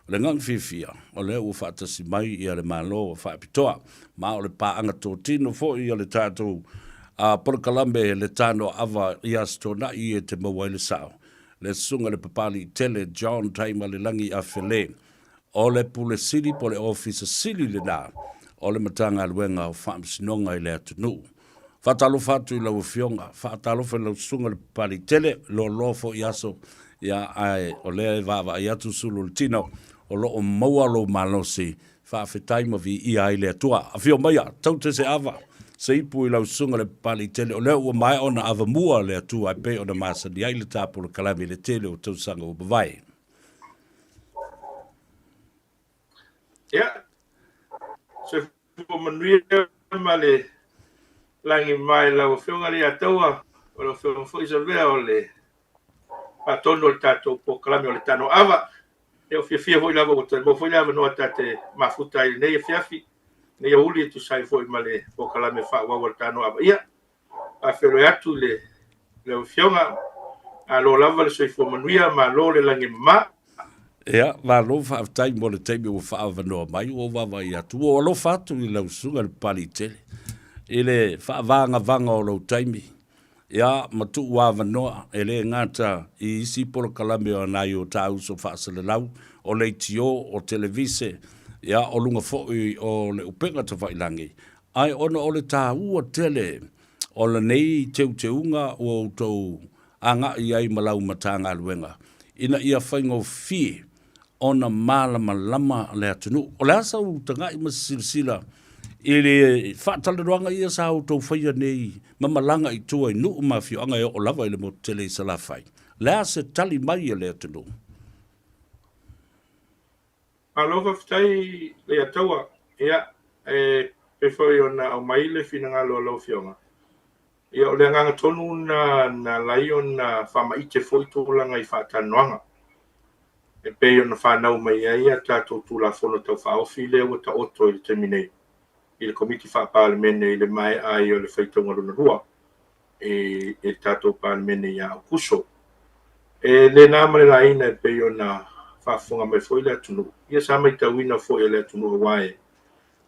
O le agaga fiafia, o lea ua faatasi mai ia le Malo faapitoa, ma o le paaga totino foi o le tatou polokalame le Tanoaava i Aso Toonai e te maua ai le sao. Le Susuga i le Papaliitele John Taimalelagi Afele, o le Pule Sili po o le Ofisa Sili lena o le Matagaluega o Faamasinoga i le atunuu. Faatalofa atu i lau Afioga, faatalofa i lau Susuga i le Papaliitele, loaloa foi aso, ia, ae o lea e vaavaai atu sulu o le tino, o lo o maua lou malosi, faafetai ma viia ai le Atua. Afio maia, taute se ava, se ipu i lau Susuga i le Papaliitele, o lea ua maea ona avamua le Atua e pei ona masani ai le ta polokalame i le tele o tausaga ua mavae. Ia, soifua manuia ma le lagi mai lau Afioga Leiataua, o lau Afioga foi Savea o le faatonu o le tatou polokalame o le Tanoava. Ia, ua fiafia foi lava ua toe maua foi le avanoa ta te mafuta ai i lenei afiafi, lenei aoauli e tusa ai foi ma le polokalame faaauau a le Tanoava. Ia, faafeiloai atu i lau Afioga, malo lava le soifua manuia, malo le lagi e mama. Ia, malo faafetai mo le taimi ua faaavanoa mai, ua ou vaavaai atu, ua ou alofa atu i lau susuga i le Papaliitele i le faavagavaga o lou taimi, ia, ma tuu avanoa e le gata i isi polokalame o nai o ta uso faaselelau, o leitio, o televise, ia, o luga foi o le upega tafailagi, Ae ona o le taua tele o lenei teuteuga ua outou agai ai ma lau Matagaluega ina ia faigofie ona malamalama le atunuu. O le a sau tagai ma se silasila i le faatalanoaga ia sa outou faia nei ma malaga i tua i nuu ma afioaga e oo lava i le motu tele i Salafai? O le a se tali mai a le atunuu? Malo faafetai Leiataua. Ia, e pei foi ona aumai le finagalo o lau Afioga, ia o le agaga tonu lena na ala ai ona faamaite foi tulaga i faatalanoaga e pei ona fanau mai ai a tatou Tulafono Tau Faaofi lea ua taoto i le taimi nei i le Komiti Faa-Palemene i le maea ai o le faitauga lona lua i le tatou Palemene ia Aokuso. E le na ma le laina e pei ona faafofoga mai foi le atunuu. Ia sa matauina foi e le atunuu aua e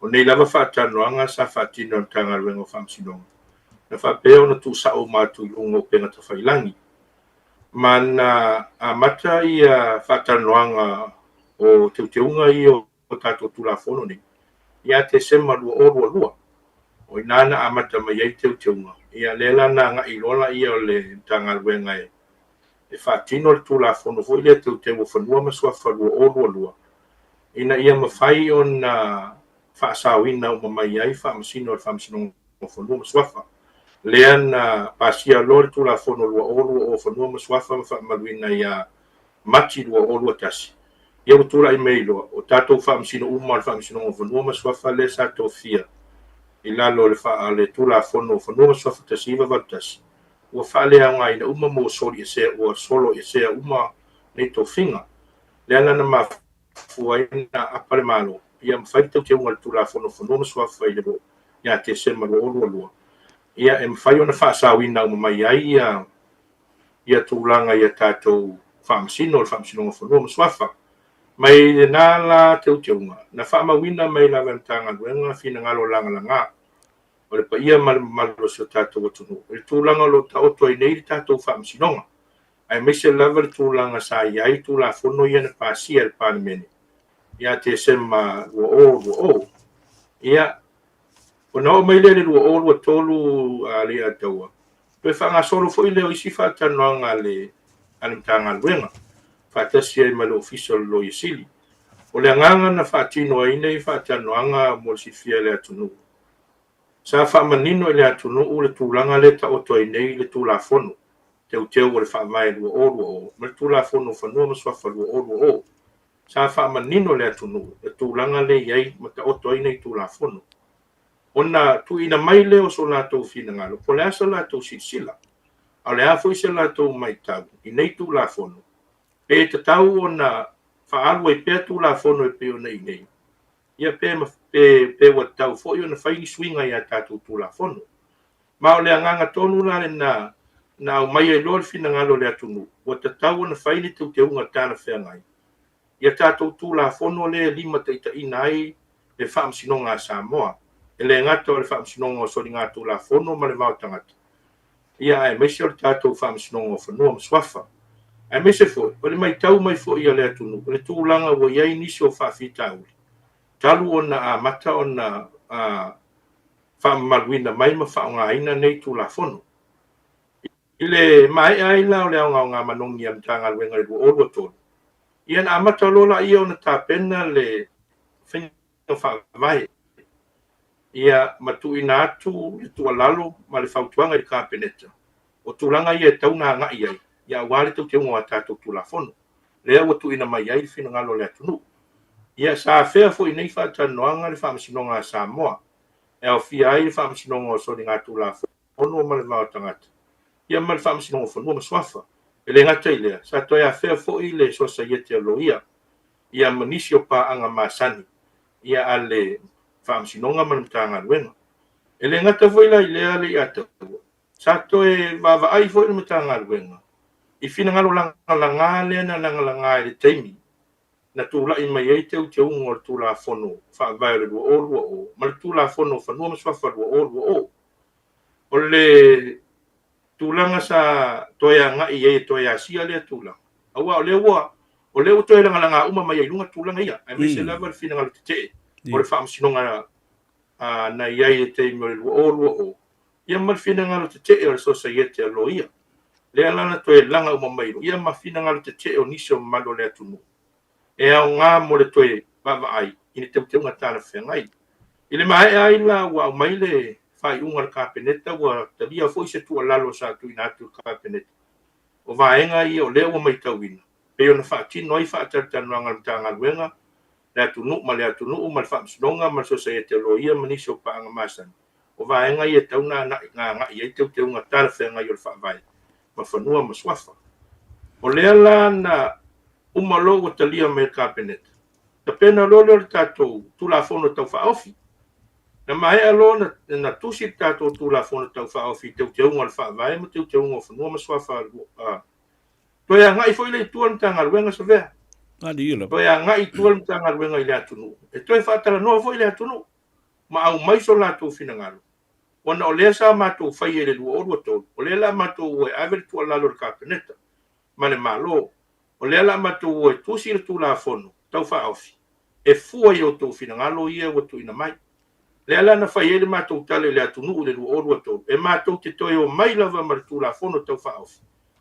o nei lava faatalanoaga sa faatino e le Matagaluega o Faamasinoga na faapea ona tuusao uma atu i luga o upega tafailagi. Ma na amata ia faatalanoaga o teuteuga ia o tatou Tulafono nei ia Tesema 2022. O i ina na amata mai ai teuteuga, ia lea la na agai loa laia o le Matagaluega e faatino le Tulafono foi lea Teuteu o Fanua ma Suafa 2022 ina ia mafai ona faasaoina uma mai ai faamasino a le Faamasinoga o Fanua ma Suafa. Lea na pasia loa le Tulafono 2020 Fanua ma Suafa ma faamamaluina ia Mati 2021, ia ua tulai mai loa, o tatou faamasino uma o le Faamasinoga o Fanua ma Suafa lea sa tofia i lalo o le le Tulafono o Fanua ma Suafa 1981, ua faaleaogaina uma ma ua soliesea, ua soloesea uma nei tofiga. Lea la na mafua ai ona apa le Malo ia ma fai le teuteuga o le Tulafono o Fanua ma Suafa i le ia Tesema 2022, ia e mafai ona faasaoina uma mai ai ia ia tulaga i a tatou faamasino, o le Faamasinoga o Fanua ma Suafa. Mai lena la teuteuga, na faamauina mai lava e le Matagaluega finagalo lagalaga o le paia ma le mamalu o si o tatou atunuu i le tulaga o lo o taoto ai nei le tatou Faamasinoga, aemaise lava le tulaga sa i ai Tulafono ia na pasia e le Palemene ia Tesema 2020. Ia, ona oo mai lea i le 2023 a Leiataua, Toe faagasolo foi lea o isi faatalanoaga a le a le Matagaluega faatasi ai ma le Ofisa o le Loia Sili. O le agaga na faatino ai nei faatalanoaga mo le silafia e le atunuu, sa faamanino i le atunuu le tulaga lea e taoto ai nei le Tulafono Teuteu o le Faavae 2020 ma le Tulafono o Fanua ma Suafa 2020. Sa faamanino i le atunuu le tulaga lea e i ai ma taoto ai nei Tulafono. Ona tuuina mai lea o so latou finagalo, po o le a sa latou silasila, a o le a foi se latou matau i nei Tulafono, pe tatau ona faaalu ai pea Tulafono e pei ona i nei, ia pe, pe, pe ua tatau foi ona fai ni suiga i a tatou Tulafono. Ma o le agaga tonu la lena na aumai ai loa le finagalo o le atunuu, ua tatau ona fai ni teuteuga talafeagai. I a tatou Tulafono lea e limataitaiina ai le Faamasinoga a Samoa, e le gata o le Faamasinoga o Soligatulafono ma le Va o Tagata, ia aemaise o le tatou Faamasinoga o Fanua ma Suafa. Aemaise foi o le matau mai foi a le atunuu i le tulaga ua i ai nisi o faafitauli talu ona amata ona faamamaluina mai ma faaaogaina nei Tulafono. I le maea ai la o le aogaoga manogi a le Matagaluega i le 2023, ia na amata loa laia ona tapena le faiga faavae, ia ma tuuina atu le tuualalo ma le fautuaga i le Kapeneta, o tulaga ia e tatau ona agai i ai, ia aua le teuteuga o a tatou Tulafono, lea ua tuuina mai ai le finagalo o le atunuu. Ia sa afea foi i nei faatalanoaga le Faamasinoga a Samoa, e aofia ai le Faamasinoga o Soligatulafono, Fono ma le Va o Tagata, ia ma le Faamasinoga o Fanua ma Suafa. E le gata i lea, sa toe afea foi le Sosaiete a Loia, ia ma nisi o paaga masani ia a le Faamasinoga ma le Matagaluega. E le gata foi la i lea Leiataua, sa toe vaavaai foi le Matagaluega i finagalo lagalaga lea na lagalaga i le taimi na tulai mai ai teuteuga o le Tulafono Faavae o le 2020 ma le Tulafono o Fanua ma Suafa 2020. O le tulaga sa toe agai i ai e toe asia lea tulaga, aua o lea ua o lea ua toe lagalaga uma mai ai i luga tulaga ia, aemaise lava le finagalo tetee o le Faamasinoga na i ai i le taimi o le 2020, ia ma le finagalo tetee o le Sosaiete a Loia. Lea la na toe laga uma mai ia ma finagalo tetee o nisi o mamalu o le atunuu. e aoga mo le toe vaavaai i ni teuteuga talafeagai. I le maea ai la ua aumai le faaiuga a le Kapeneta ua talia foi se tuualalo sa tuuina atu i le Kapeneta, o vaega ia o lea ua matauina pei ona faatino ai faatalatalanoaga a le Matagaluega, le atunuu ma le atunuu ma le Faamasinoga ma le Sosaiete a Loia ma nisi o paaga masani. O vaega ia e tatau ona agai i ai teuteuga talafeagai o le Faavae ma Fanua ma Suafa. O lea la na uma loa ua talia mai e le Kapeneta, tapena loa lea o le tatou Tulafono Tau Faaofi. Na maea loa na tusi le tatou Tulafono Tau Faaofi i teuteuga o le Faavae ma teuteuga o Fanua ma Suafa. Toe agai foi lea i tua le Matagaluega Savea. Toe agai i tua le Matagaluega i le atunuu. E toe faatalanoa foi le atunuu ma aumai so latou finagalo, ona o lea sa matou faia i le 2023, o lea o le a matou o e ave le tuualalo i le Kapeneta ma le Malo, o lea o le a matou o e tusi le Tulafono Tau Faaofi e fua i outou finagalo ia ua tuuina mai. Lea la na fai ai le matou tala i le atunuu i le 2023, e matou te toe omai lava ma le Tulafono Tau Faaofi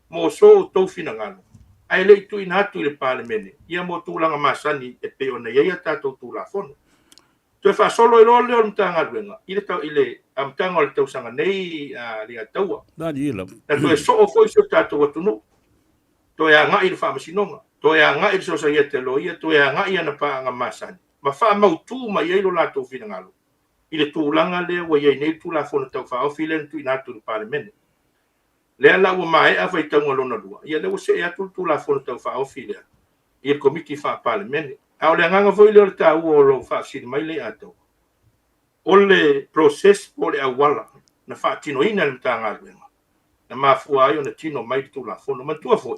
mo so outou finagalo, ae le i tuuina atu i le Palemene ia mo tulaga masani e pei ona i ai a tatou Tulafono. Toe faasolo ai loa lea o le Matagaluega i le, i le amataga o le tausaga nei a Leiataua. Na toe soo foi si o tatou atunuu, toe agai i le Faamasinoga, toe agai i le Sosaiete a Loia, toe agai i ana paaga masani, ma faamautu mai ai lo latou finagalo i le tulaga lea ua i ai nei le Tulafono Tau Faaofi lea na tuuina atu i le Palemene. Lea la ua maea faitauga lona lua, ia lea ua see atu le Tulafono Tau Faaofi lea i le Komiti Faa-Palemene. A o le agaga foi lea o le taua o lou faafesili mai Leiataua, o le process po o le auala na faatinoina e le Matagaluega na mafua ai ona tino mai le Tulafono. Manatua foi,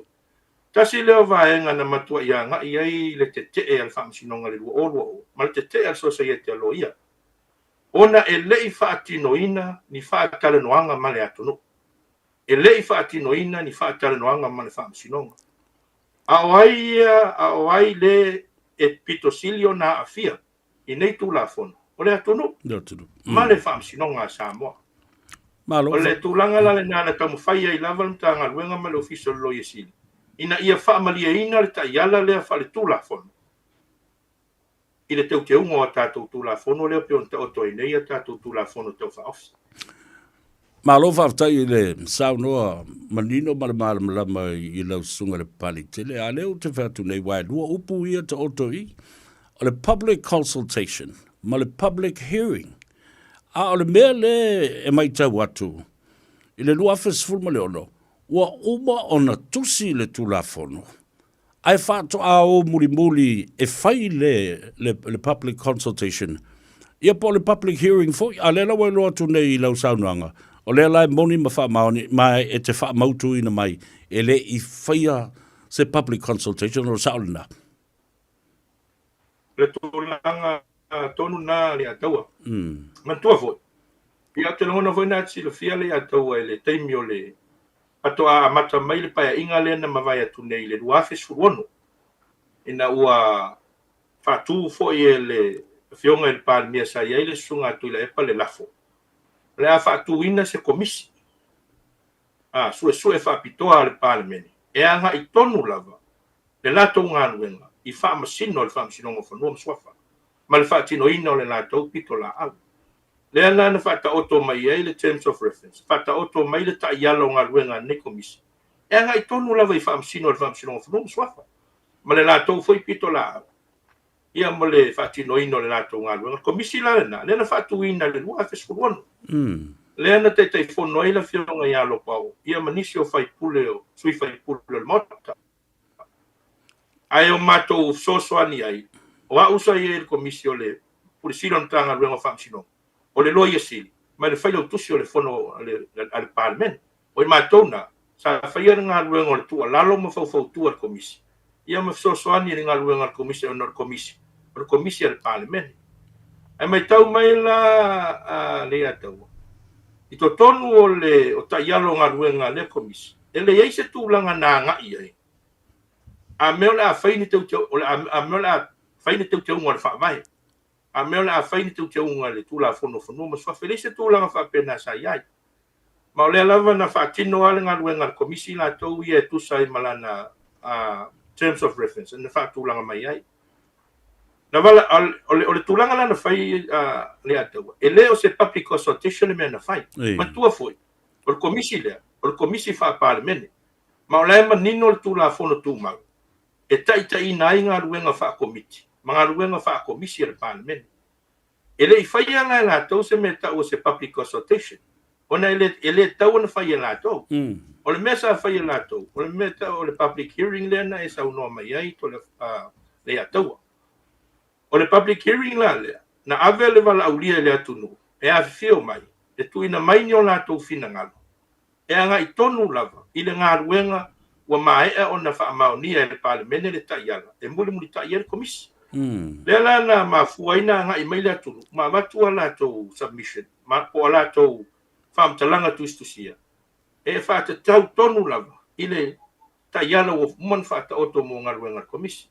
tasi lea o vaega na matuai agai ai le tetee a le Faamasinoga i le 2020 ma le tetee a le Sosaiete a Loia, ona e le i faatinoina ni faatalanoaga ma le atunuu, e le i faatinoina ni faatalanoaga ma le Faamasinoga. A o ai ia, a o ai le e pito sili ona aafia i nei Tulafono? O le atunuu ma le Faamasinoga a Samoa. Malo. O le tulaga la lena na taumafai ai lava le Matagaluega ma le Ofisa o le Loia Sili ina ia faamalieina le taiala lea faaletulafono i le teuteuga o a tatou Tulafono lea pei ona taoto ai nei a tatou Tulafono Tau Faaofi. Malo faafetai i le saunoa manino ma le malamalama i lau susuga i le Papalii tele. A lea ou te fai atu nei, aua e lua upu ia taoto i, o le public consultation ma le public hearing. A o le mea lea e matau atu, i le 2016, ua uma ona tusi le Tulafono, Ae faatoa o mulimuli e fai le, le, le public consultation, ia po o le public hearing foi, a lea la ua iloa atu nei i lau saunoaga, o lea la e moni ma faamaoni, ma e te faamautuina mai, e le i faia se public consultation, o le sao lena. Le tulaga tonu lena Leiataua. Manatua foi, ia ou te lagona foi na te silafia Leiataua i le taimi o le faatoa amata mai le paeaiga lea na mavae atu nei i le 2016, ina ua faatu foi e le Afioga i le Palemia sa i ai le Susuga a Tuilaepa le lafo, o le a faatuina se Komisi Suesue Faapitoa a le Palemene e agai tonu lava le latou galuega i faamasino a le Faamasinoga o Fanua ma Suafa ma le faatinoina o le latou pitolaau. Lea la na faataoto mai ai le Terms of Reference, faataoto mai le taiala o galuega a lenei Komisi e agai tonu lava i faamasino a le Faamasinoga o Fanua ma Suafa ma le latou foi pitolaau ia ma le faatinoina o le latou galuega. O le Komisi la lena, lea na faatuina i le 2016, lea na Taitaifono ai le Afioga ia Lopaoo ia ma nisi o faipule o sui faipule o le Maota. Ae o matou fesoasoani ai, o au sa i ai i le Komisi o le Pule Sili o le Matagaluega o Faamasinoga, o le Loia Sili ma le Failautusi o le Fono a le Palemene. O i matou na, sa faia le galuega o le tuualalo ma faufautua i le Komisi, ia ma fesoasoani i le galuega a le Komisi ona o le Komisi, o le Komisi a le Palemene. Ae matau mai la a Leiataua, i totonu o le o taiala o galuega a lea Komisi, e leai se tulaga na agai i ai, a mea o le a fai ni o le a mea o le a fai ni teuteuga o le Faavae, a mea o le a fai ni teuteuga i le Tulafono o Fanua ma Suafa. E leai se tulaga faapena sa i ai. Ma o lea lava na faatino lava le galuega a le Komisi latou ia e tusa ai ma lana Terms of Reference na faatulaga mai ai. Na vala, o le, o le tulaga la na fai Leiataua, e le o se public consultation le mea na fai. Matua foi, o le Komisi lea, o le Komisi Faa-Palemene. Ma o la e manino le Tulafono Tumau e taitaiina ai galuega faa-Komiti ma galuega faa-Komisi a le Palemene. E le i faia la e latou se mea e tau o se public consultation, ona e le, e le tatau ona fai e latou. O le mea sa fai e latou, o le mea e tau o le public hearing lea na e saunoa mai ai to le, Leiataua. O le public hearing la lea, na ave le valaaulia i le atunuu e afifio mai, e tuuina mai ni o latou finagalo, e agai tonu lava i le galuega ua maea ona faamaonia e le Palemene le taiala e mulimulitai ai le Komisi. Lea la na mafua ai na agai mai le atunuu ma avatu a latou submission ma po o a latou faamatalaga tusitusia e faatatau tonu lava i le taiala ua uma ona faataoto mo galuega a le Komisi.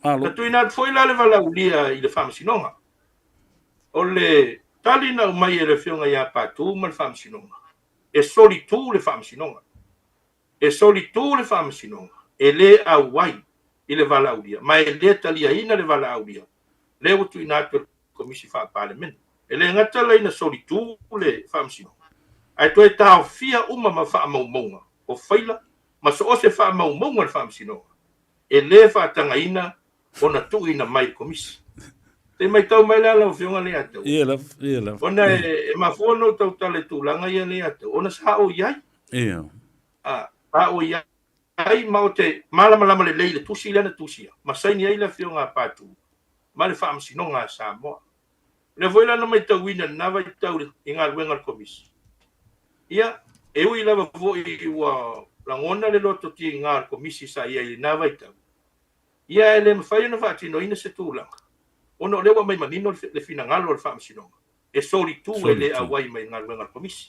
Na tuuina atu foi la le valaaulia i le Faamasinoga. O le tali na aumai e le Afioga ia Patu ma le Faamasinoga, e solitu le Faamasinoga. E solitu le Faamasinoga, e le auai i le valaaulia, ma e le taliaina le valaaulia lea ua tuuina atu e le Komisi Faa-Palemene. E le gata la ina solitu le Faamasinoga, ae toe taofia uma ma faamaumauga o faila ma so o se faamaumauga a le Faamasinoga e le faatagaina ona tuuina mai i le Komisi. Se i matau mai la lau Afioga Leiataua. Ia lava, ia lava. Ona e mafua ona ou tautala i tulaga ia Leiataua, ona sa ou i ai. Ia. Sa ou i ai ma ou te malamalama lelei i le tusi lea na tusia, ma saini ai le Afioga a Patu ma le Faamasinoga a Samoa. O lea foi la na matauina i lena vaitau i galuega a le Komisi. Ia, e ui lava foi ua lagona le loto tiga o le Komisi sa i ai i lena vaitau, ia e le mafai ona faatinoina se tulaga ona o lea ua aumai manino le finagalo o le Faamasinoga e solitu e le auai mai i galuega a le Komisi.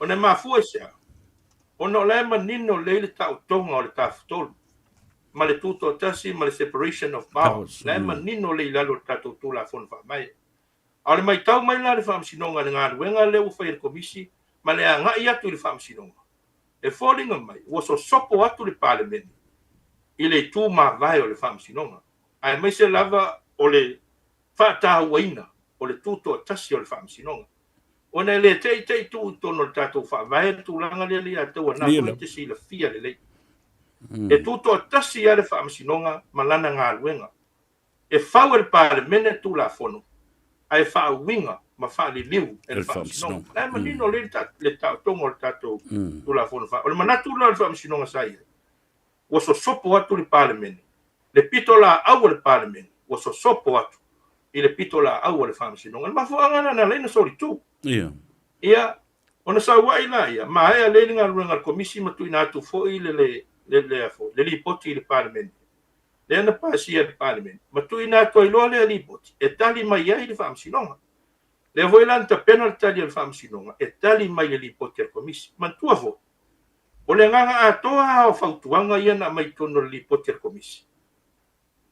Ona e mafua i se a? Ona o la e manino lelei le taotoga o le Tafatolu ma le Tutoatasi ma le separation of powers, la e manino lelei i lalo o le tatou Tulafono Faavae. A o le matau mai la a le Faamasinoga i le galuega lea ua fai e le Komisi ma le agai atu i le Faamasinoga, e foliga mai ua sosopo atu le Palemene i le itu mavae o le Faamasinoga, aemaise lava o le faatauaina o le tutoatasi o le Faamasinoga. Ona e le teitei tuu i totonu o le tatou Faavae le tulaga lea Leiataua, na foi te silafia lelei. E tutoatasi lava le Faamasinoga ma lana galuega. E fau e le Palemene Tulafono, ae faauiga ma faaliliu e le Faamasinoga. La e manino lelei le taotoga o le tatou Tulafono Faavae. O le manatu la o le Faamasinoga sa i ai, ua sosopo atu le Palemene, le pitolaau a le Palemene ua sosopo atu i le pitolaau a le Faamasinoga. O le mafuaaga lena na ala ai ona solitu. Ia, ona sau ai laia, maea lelei le galuega a le Komisi ma tuuina atu foi le lipoti i le Palemene. lea na pasia e le Palemene, ma tuuina atu ai loa lea Lipoti e tali mai ai le Faamasinoga. Lea foi la na tapena le tali a le Faamasinoga e tali mai i le Lipoti a le Komisi. Manatua foi, o le agaga atoa lava o fautuaga ia na aumai i totonu o le Lipoti a le Komisi,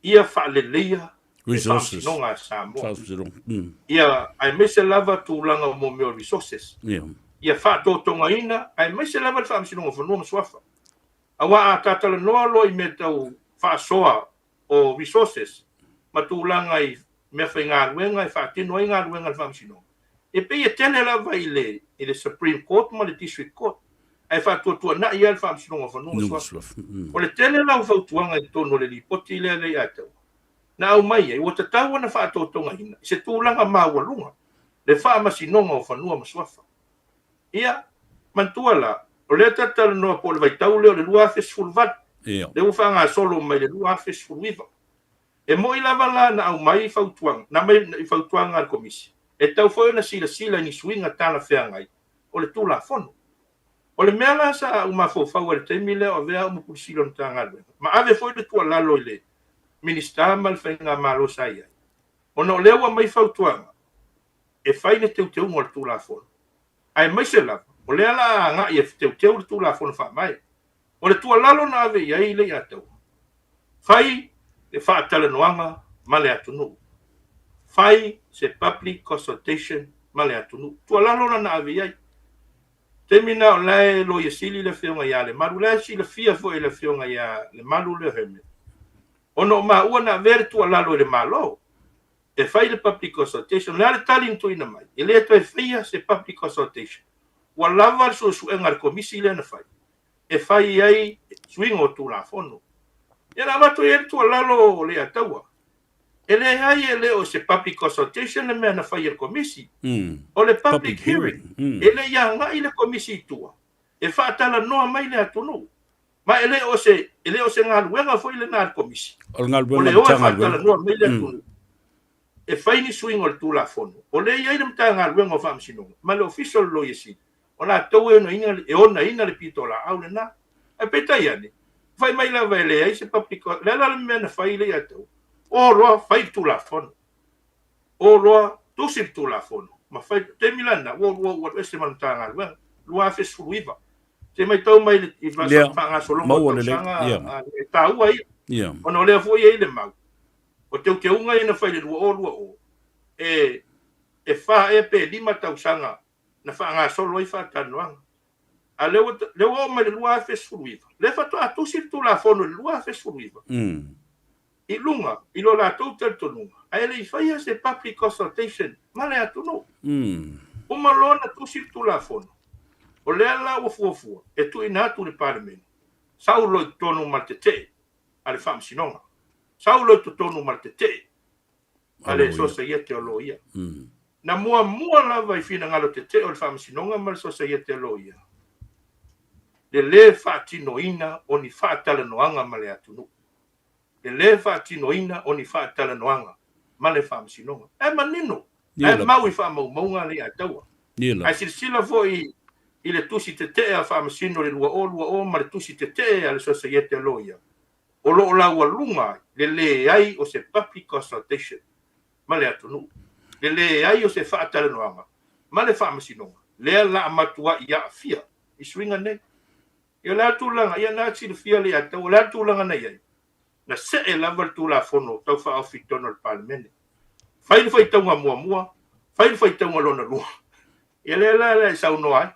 ia faaleleia le Faamasinoga a Samoa, ia aemaise lava tulaga o mea o resources, ia faatotogaina aemaise lava le Faamasinoga o Fanua ma Suafa. Aua a ta talanoa loa i mea tau faasoa o resources ma tulaga i meafaigaluega e faatino ai galuega a le Faamasinoga, e pei e tele lava i le i le Supreme Court ma le District Court, ae faatuatuanai lava le Faamasinoga o Fanua ma Suafa. O le tele la o fautuaga i totonu o le Lipoti lea Leiataua na aumai ai, ua tatau ona faatotogaina i se tulaga maualuga le Faamasinoga o Fanua ma Suafa. Ia, manatua la, o lea ta te talanoa po o le vaitau lea o le 2018, lea ua faagasolo mai le 2019. E moni lava la na aumai fautuaga, na aumai i fautuaga a le Komisi, e tatau foi ona silasila i ni suiga talafeagai o le Tulafono. O le mea la sa ou mafaufau ai i le taimi lea o avea au ma Pule Sili o le Matagaluega, ma ave foi le tuualalo i le Minisita ma le Faigamalo sa i ai, ona o lea ua aumai fautuaga e fai le teuteuga o le Tulafono, aemaise lava o lea la a agai e teuteu le Tulafono Faavae. O le tuualalo na ave i ai Leiataua, fai le faatalanoaga ma le atunuu, fai se public consultation ma le atunuu. Tuualalo la na ave i ai. Taimi na o la e Loia Sili le Afioga ia Lemalu, la e silafia foi e le Afioga ia Lemalu lea Herman, ona o maua na avea le tuualalo i le Malo e fai le public consultation. O le a le tali na tuuina mai? E le toe faia se public consultation. Ua lava le suesuega a le Komisi lea na fai e fai ai suiga o Tulafono. Ia na avatu ai le tuualalo o Leiataua. E leai e le o se public consultation le mea na fai e le Komisi. O le public hearing. E le i agai le Komisi i tua e faatalanoa mai le atunuu. Ma e le o se, e le o se galuega foi lena a le Komisi. O le galuega o le o e faatalanoa mai le atunuu e fai ni suiga o le Tulafono. O lea e i ai le Matagaluega o Faamasinoga ma le Ofisa o le Loia Sili, o latou e onaina, e onaina le pitolaau lena. Ae peitai ane, fai mai lava e leai se public, o le a la le mea na fai Leiataua? O loa fai le Tulafono. O loa tusi le Tulafono ma fai le taimi lena ua ua alu ese ma le Matagaluega 2019. Se matau mai i le faagasologa o tausaga e taua ia. Ona o lea foi e i ai le mau o teuteuga ia na fai i le 2020 e e fa ea pe lima tausaga na faagasolo ai faatalanoaga. A lea ua lea ua oo mai le 2019, lea faatoa tusi le Tulafono i le 2019. I luga i lo latou talitonuga, ae le i faia se public consultation ma le atunuu. Uma loa ona tusi le Tulafono, o lea la ua fuafua e tuuina atu i le Palemene, sau loa i totonu ma le tetee a le Faamasinoga, sau loa i totonu ma le tetee a le Sosaiete o Loia. Na muamua lava i finagalo tetee o le Faamasinoga ma le Sosaiete a Loia le le faatinoina o ni faatalanoaga ma le atunuu. Le le faatinoina o ni faatalanoaga ma le Faamasinoga. E manino, e mau i faamaumauga a Leiataua. Ae silasila foi i le tusi tetee a Faamasino i le 2020 ma le tusi tetee a le Sosaiete a Loia, o lo o laualuga ai le leai o se public consultation ma le atunuu, le leai o se faatalanoaga ma le Faamasinoga, lea la a matuai aafia i suiga nei. Ia o le a le tulaga, ia na silafia le ia tau, o le a le tulaga na i ai? Na see lava le Tulafono Tau Faaofi i totonu o le Palemene. Fai le faitauga muamua, fai le faitauga lona lua. Ia lea la la e saunoa ai.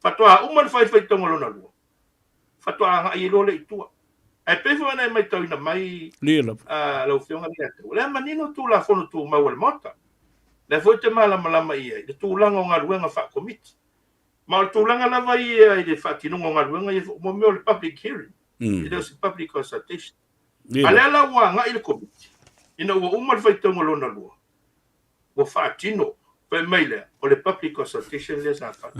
Faatoa uma ona fai le faitauga lona lua, faatoa agai ai loa lea i tua. Ae pei foi ona e matauina mai lau Afioga Leiataua, o lea e manino Tulafono Tumau a le Maota. O lea foi e te malamalama i ai i le tulaga o galuega faa-Komiti. Ma o le tulaga lava ia i le faatinoga o galuega ia, mo mea o le public hearing, e le o se public consultation. A lea la ua agai le Komiti, ina ua uma le faitauga lona lua, ua faatino, fai mai lea, o le public consultation lea sa fai.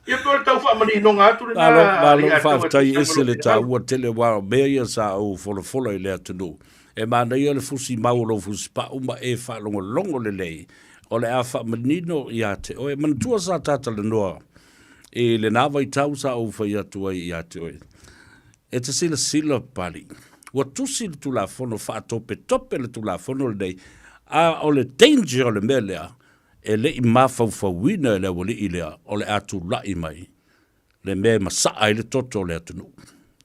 Ia pe o le tau faamaninoga atu lena. Malo, malo, faafetai ese le taua tele aua o mea ia sa ou folafola i le atunuu. E manaia le fusi mau o lou fusipau ma e faalogologo lelei o le a faamanino ia te oe. Manatua sa ta talanoa i lena vaitau sa ou fai atu ai ia te oe. E te silasila, Pali, Ua tusi le Tulafono faatopetope le Tulafono lenei, a o le danger o le mea lea, e le i mafaufauina e le aualii lea o le a tulai mai le mea e masaa ai le toto o le atunuu.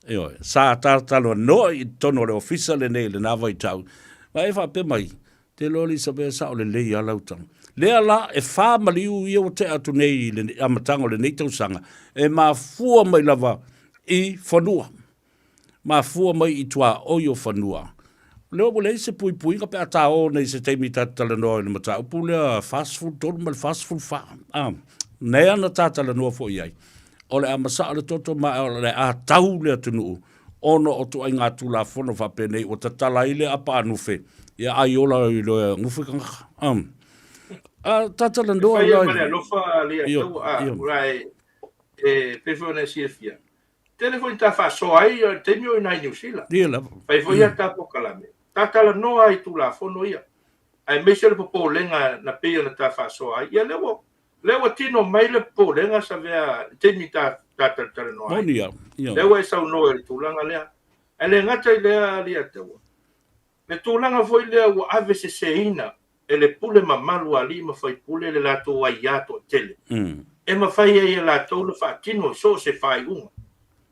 Ioe, sa talatalanoa i totonu o le ofisa lenei i lena vaitau, ma e faapea mai, te iloa Elisabea sao lelei lava lau tala. Lea la e fa maliu ia ua tea atu nei i le amataga o lenei tausaga, e mafua mai lava i fanua. Mafua mai i tuaoi o fanua. Lea ua leai se puipuiga pe a ta o nei i se taimi ta te talanoa i le mataupu lea 43 ma le 44. A, lea na ta talanoa foi i ai, o le a masaa le toto ma o le a tau le atunuu ona o ituaiga Tulafono faapenei ua tatala ai le apaanufe, ia ai ola i le gufe tagata. A, a ta talanoa E fai ai ma le alofa le Atua, a, ua e, e pei foi ona e silafia, Tele foi ta faasoa ai i le taimi o i ina i Niu Sila. Ia lava. Fai foi a ta polokalame. Ta talanoa i Tulafono ia, aemaise o le popolega na pei ona ta faasoa ai. Ia lea ua, lea ua tino mai le popolega Savea i le taimi ta, ta talatalanoa ai. Moni lava. Ia. Lea ua e saunoa i le tulaga lea. Ae le gata i lea Alii-a-Taua, Le tulaga foi lea ua ave seseina e le pule mamalu a alii ma faipule le latou aia toatele, e mafai ai e latou ona faatino i so o se faaiuga.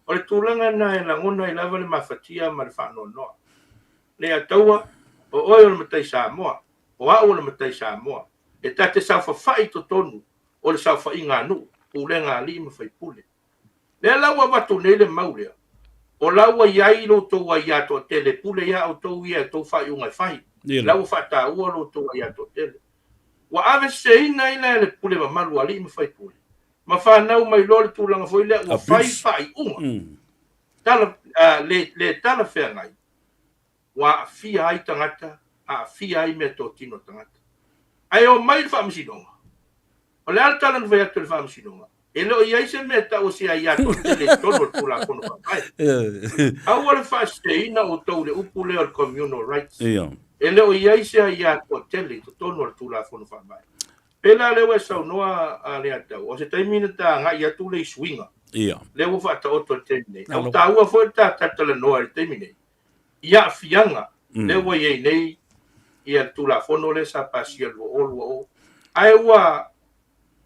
O le tulaga lena e lagona ai lava le mafatia ma le faanoanoa. Leiataua, o oe o le matai Samoa, o au o le matai Samoa, e ta te saofafai i totonu o le saofaiga a nuu, pulega a alii ma faipule. Lea la ua avatu nei le mau lea, o la ua i ai lo outou aia toatele e pule ia outou ia i tou faaiuga e fai. La ua faataua lo outou aia toatele. Ua ave seseina ai la e le pule mamalu a alii ma faipule, ma fanau mai loa le tulaga foi lea ua fai faaiuga tala, le, le talafeagai, ua aafia ai tagata, aafia ai meatotino a tagata. Ae omai i le Faamasinoga, o le a le tala na fai atu e le Faamasinoga? E le o i ai se mea e tau o se aia toatele i totonu o le Tulafono Faavae. Aua le faaseseina outou i le upu lea o le communal rights. E le o i ai se aia toatele i totonu o le Tulafono Faavae. Pēlā lea ua e saunoa a Leatau, o se taimi na ta agai atu lea i suiga lea ua faataoto i le taimi nei. A ua taua foi le ta talatalanoa i le taimi nei i aafiaga lea ua i ai nei ia le Tulafono lea sa pasia i le 2020, ae ua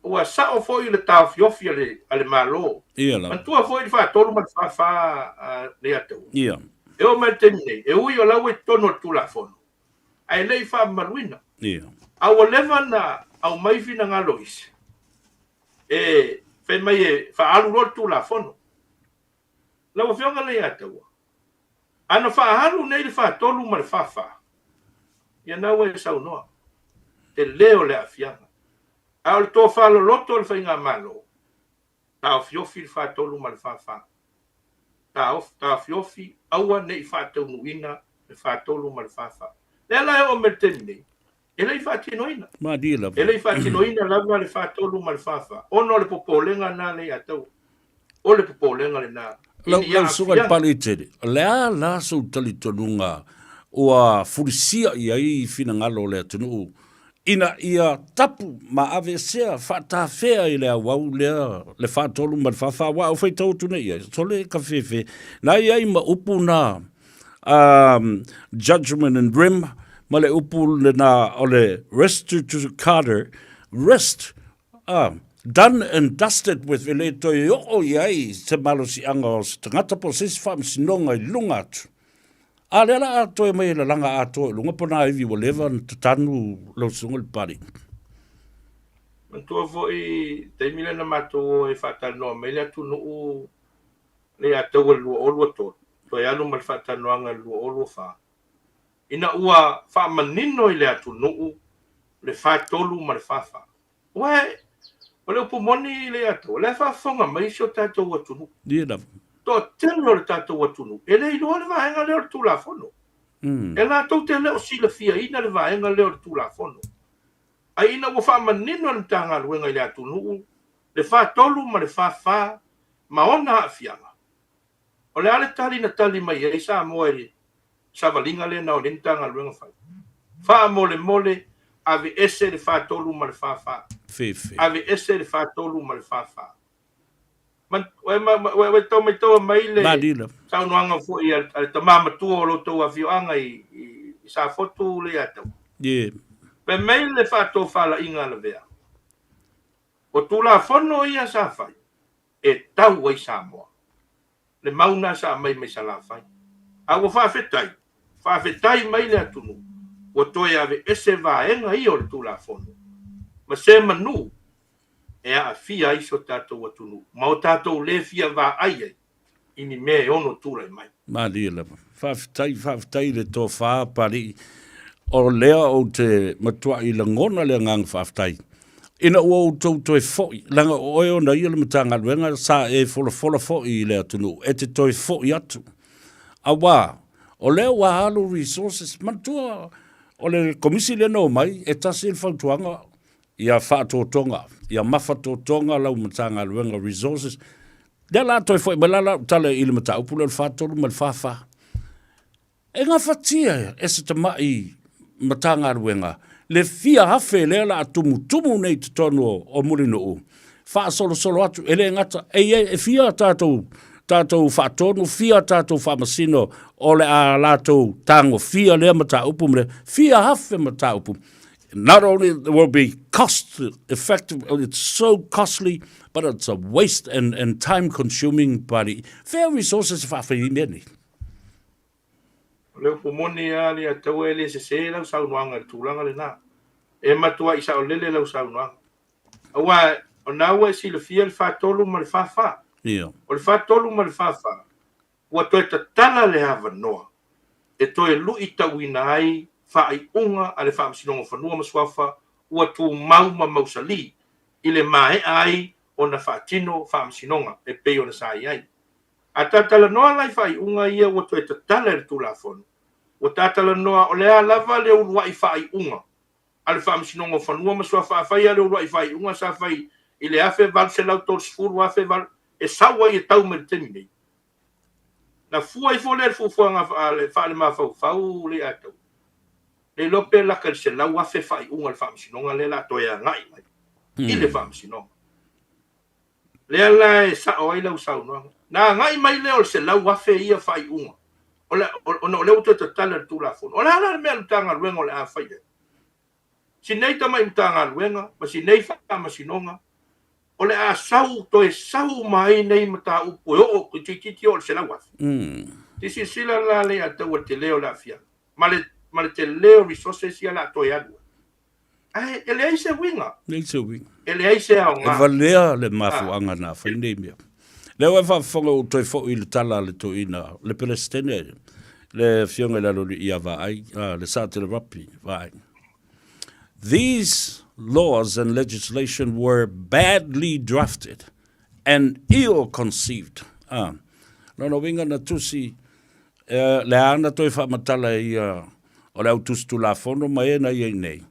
ua sao foi le taofiofi a le, a le Malo. Ia lava. Manatua foi le faatolu ma le fāfā a Leiataua. Ia. E oo mai i le taimi nei, e ui o la ua i totonu o le Tulafono, ae le i faamamaluina. Ia. A ua leva ona aumai finagalo o isi, e fai mai e faaalu loa le Tulafono. Lau Afioga Leiataua, a na faaalu nei le faatolu ma le fāfā, ia na ua e saunoa, tele o le aafiaga. A o le tofa loloto o le Faigamalo, taofiofi le faatolu ma le fāfā. Taofiofi, aua ne i faataunuuina le faatolu ma le fāfā. Lea la e oo mai i le taimi nei, e le i faatinoina. Malie lava. E le i faatinoina lava le faatolu ma le fāfā, ona o le popolega lena Leiataua. O le popolega lena. Lau, lau susuga i le Paletele, o le a la sou talitonuga ua fulisia i ai finagalo o le atunuu ina ia tapu ma aveesea faatafea i le auau lea le faatolu ma le fāfā, aua a ou faitau atu nei i ai, sole ka fefe, na i ai ma upu na judgment and rim, ma le upu lena o le restitution Carter, rest, done and dusted with, e le toe oo i ai se malosiaga o se tagata po o se isi faamasinoga i luga atu. A lea la a toe mai e lalaga atoa i luga po na ivi ua leva ona tatanu lau susuga i le Papalii. Manatua foi taimi lea na matou o e faatalanoa mai le atunuu Leiataua i le 2023, toe alu ma le faatalanoaga i le 2024, ina ua faamanino i le atunuu le 43 ma le 44. Aua o le upu moni Leiataua, o la e faafofoga mai si o tatou atunuu. Ia lava. Toatele o le tatou atunuu e le iloa le vaega lea o le Tulafono. E latou te le o silafiaina le vaega lea o le Tulafono. Ae ina ua faamanino e le Matagaluega i le atunuu le 43 ma le 44 ma ona aafiaga, o le a le tali na tali mai ai Samoa i le savaliga lea na o nei Matagaluega fai? Faamolemole, aveese le 43 ma le 44. Fefe. Aveese le 43 ma le 44. Ua e tau maitaua mai le saunoaga foi a le tama matua o lo outou afioaga i Safotu Leiataua. Fai mai le faatofalaiga a Lavea, o Tulafono ia sa fai e tau ai Samoa. Le mau lena sa aumai mai Salafai. A ua faafetai, faafetai mai le atunuu ua toe aveese vaega ia o le Tulafono ma se manu e aafia ai so tatou atunuu ma o tatou le fia vaai ai i ni mea e ono tulai mai. Malie lava. Faafetai, faafetai i le tofa Papalii. O lea ou te matuai lagona le agaga faafetai ina ua outou toe foi, leaga o oe ona ia le Matagaluega sa e folafola foi i le atunuu e te toe foi atu. Aua, o lea ua alu resources, manatua o le Komisi lea na omai, e tasi le fautuaga, ia faatotoga, ia mafatotoga lau Matagaluega resources. Lea la toe foi mai la lau tala i le mataupu lea o le 43 ma le 44. E gafatia e se tamai Matagaluega le fia afe lea la a tumutumu nei i totonu o Mulinuu, faasolosolo atu, e le gata, e i ai, e fia tatou, tatou faatonu, fia tatou faamasino o le a latou tagofia lea mataupu ma lea, fia afe mataupu. Not only it will be cost effective, it's so costly, but it's a waste and, and time consuming, but fair resources e faafai ai mea nei. O le upu moni lava Leiataua e le sese lau saunoaga i le tulaga lena. E matuai saolele lau saunoaga. Aua o na ua e silafia le 43 ma le 44. Ia. O le 43 ma le 44, ua toe tatala le avanoa e toe luitauina ai faaiuga a le Faamasinoga o Fanua ma Suafa ua tumau ma mausali i le maea ai ona faatino faamasinoga e pei ona sa i ai. A ta talanoa la i faaiuga ia ua toe tatala e le Tulafono, ua ta talanoa o le a lava le uluai faaiuga a le Faamasinoga o Fanua ma Suafa afai lava le uluai faaiuga sa fai i le 1830, 1800, e sau ai e tau mai i le taimi nei. Na fua ifo lea i le fuafuaga faalemafaufau Leiataua, le iloa pe laka i le 100,000 faaiuga a le Faamasinoga lea o le a toe agai mai i le Faamasinoga. Lea la e sao ai lau saunoaga. Na agai mai lea o le 100,000 ia faaiuga, o le, ona o lea ua toe tatala le Tulafono. O le a la le mea a le Matagaluega o le a fai ai? Si nei tamai Matagaluega ma si nei Faamasinoga, o le a sau, toe sau uma ai nei mataupu e oo, toeitiiti oo i le 100,000. Se i silasila la Leiataua i le tele o le aafiaga ma le, ma le tele o resources ia o le a toe alu ai. Ae e leai se uiga. Leai se uiga. E leai se aoga. E valea le mafuaaga na fai nei mea. Lea ua e faafofoga ua toe foi le tala a le toeaina, le Peresetene, le Afioga i le Aloalii ia Vaai, le Saatelevapi Vaai. These laws and legislation were badly drafted and ill-conceived. Ah, lona uiga na tusi, le a na toe faamatala e ia o le au tusi tulafono ma e na i ai nei,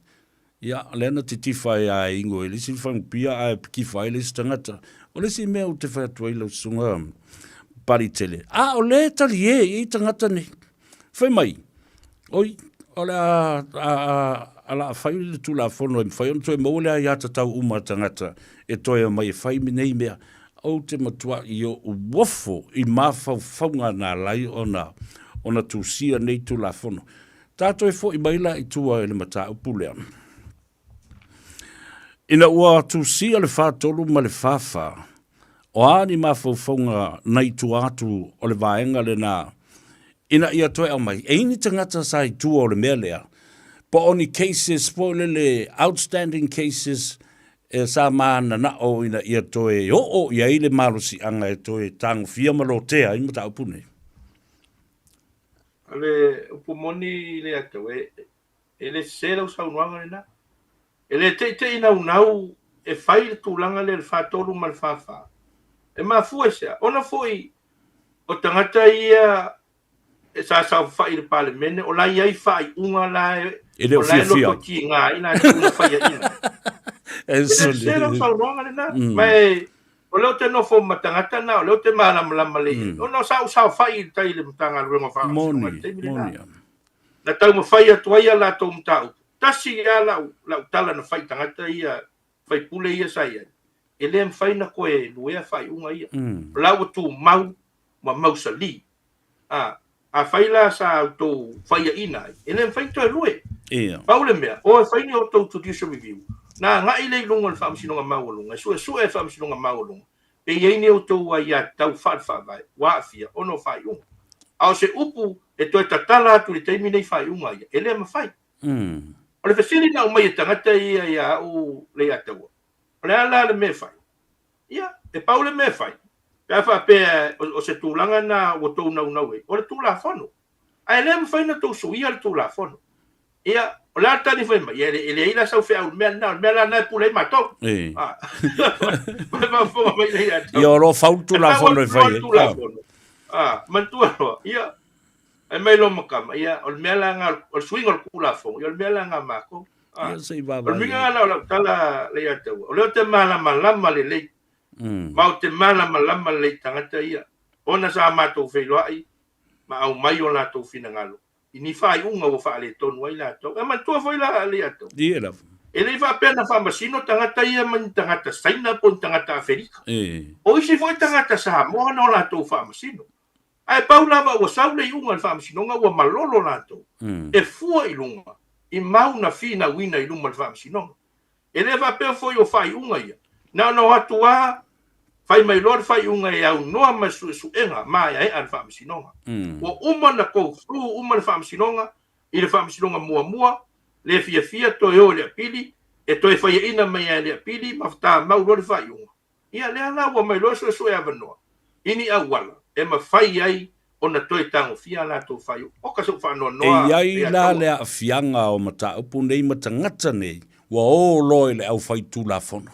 ia, lea na titifa ai a e ingo i le isi fagupia ae pikifa ai le isi tagata. O le isi mea ou te fai atu ai lau susuga Paritele, a o lea e talie i ai tagata nei. Fai mai, oi, o le a, a, a, a la fai le tulafono e mafai ona toe maua le aiatatau uma a tagata e toe omai e fai nei mea. Ou te matuai ou ofo i mafaufauga na ala ai ona, ona tusia nei Tulafono. Ta toe foi mai la i tua i le mataupu lea. Ina ua tusia le 43 ma le 44, o a ni mafaufauga na i tua atu o le vaega lena ina ia toe aumai, e i ni tagata sa i tua o le mea lea, po o ni cases foi lele, outstanding cases, E sa mananao ina ia toe oo i ai le malosiaga e toe tagofia ma lotea ai mataupu nei. O le upu moni Leiataua, e le sese lau saunoaga lena. E le teitei naunau e fai le tulaga lea i le 43 ma le 44. E mafua i se a? Ona foi o tagata ia e sa saofafai i le Palemene, o la e i ai faaiuga la e, e le o la e loto tiga ai latou na faiaina. E le sese lau saunoaga lena. Ma e, o lea ou te nofo ma tagata na, o lea ou te malamalama lelei i ai. Ona sa ou saofai i tai i le Matagaluega o Faamasinoga i le taimi lena. Na taumafai atu ai a latou mataupu. Tasi lava lau, lau tala na fai i tagata ia, faipule ia sa i ai. E le mafai ona toe luea faaiuga ia. O la ua tumau ma mausali. A, afai la sa outou faiaina ai, e le mafai ona toe lue. Ia. Pau le mea, o e fai ni outou judicial review, na agai lea i luga o le Faamasinoga Maualuga, e suesue e le Faamasinoga Maualuga, pe i ai ni outou aiatatau faale-faavae ua aafia ona o faaiuga. A o se upu e toe tatala atu i le taimi nei faaiuga ia, e le mafai. O le fesili na aumai e tagata ia ia au Leiataua, o le a la le mea e fai? Ia, e pau le mea e fai, pe a faapea o se tulaga lena ua outou naunau ai, o le Tulafono. Ae le mafai ona outou suia le Tulafono. Ia, o le a le tali fai mai? Ia, e leai la sau feau i le mea lena, o le mea la lena e pule ai matou. Faafofoga mai lea ia te au. Ia, o lo o fau le Tulafono e fai ai. Tulafono. Manatua loa, ia, fai mai lou makama, ia, o le mea la lena, o le suiga o le Tulafono, ia, o le mea la lena a matou. Ia, se i vaavaai. O le uiga lena o lau tala lea ia te au, o lea ou te malamalama lelei, ma ou te malamalama lelei i tagata ia, ona sa matou feiloai ma aumai o latou finagalo i ni faaiuga ua faaletonu ai latou. E manatua foi la Leiataua, Ie lava. e le i faapea na faamasino tagata ia mai ni tagata Saina po o ni tagata Aferika. E. O isi foi tagata Samoa na o latou faamasino. Ae pau lava ua sau le iuga i le faamasinoga ua malolo latou, e fua i luga i mau na finauina i luma o le faamasinoga. E le faapea foi o faaiuga ia, na ona o atu lava fai mai loa le faaiuga e aunoa ma suesuega maeaea a le Faamasinoga. Ua uma ona go through uma le Faamasinoga i le Faamasinoga muamua, le fiafia toe o i le apili, e toe faiaina mai lava e le apili ma tamau loa le faaiuga. Ia lea la ua mai loa suesue avanoa i ni auala e mafai ai ona toe tagofia a latou faaiuga. Oka se faanoanoa. E i ai la le aafiaga o mataupu nei ma tagata nei ua o loa i le aufaitulafono.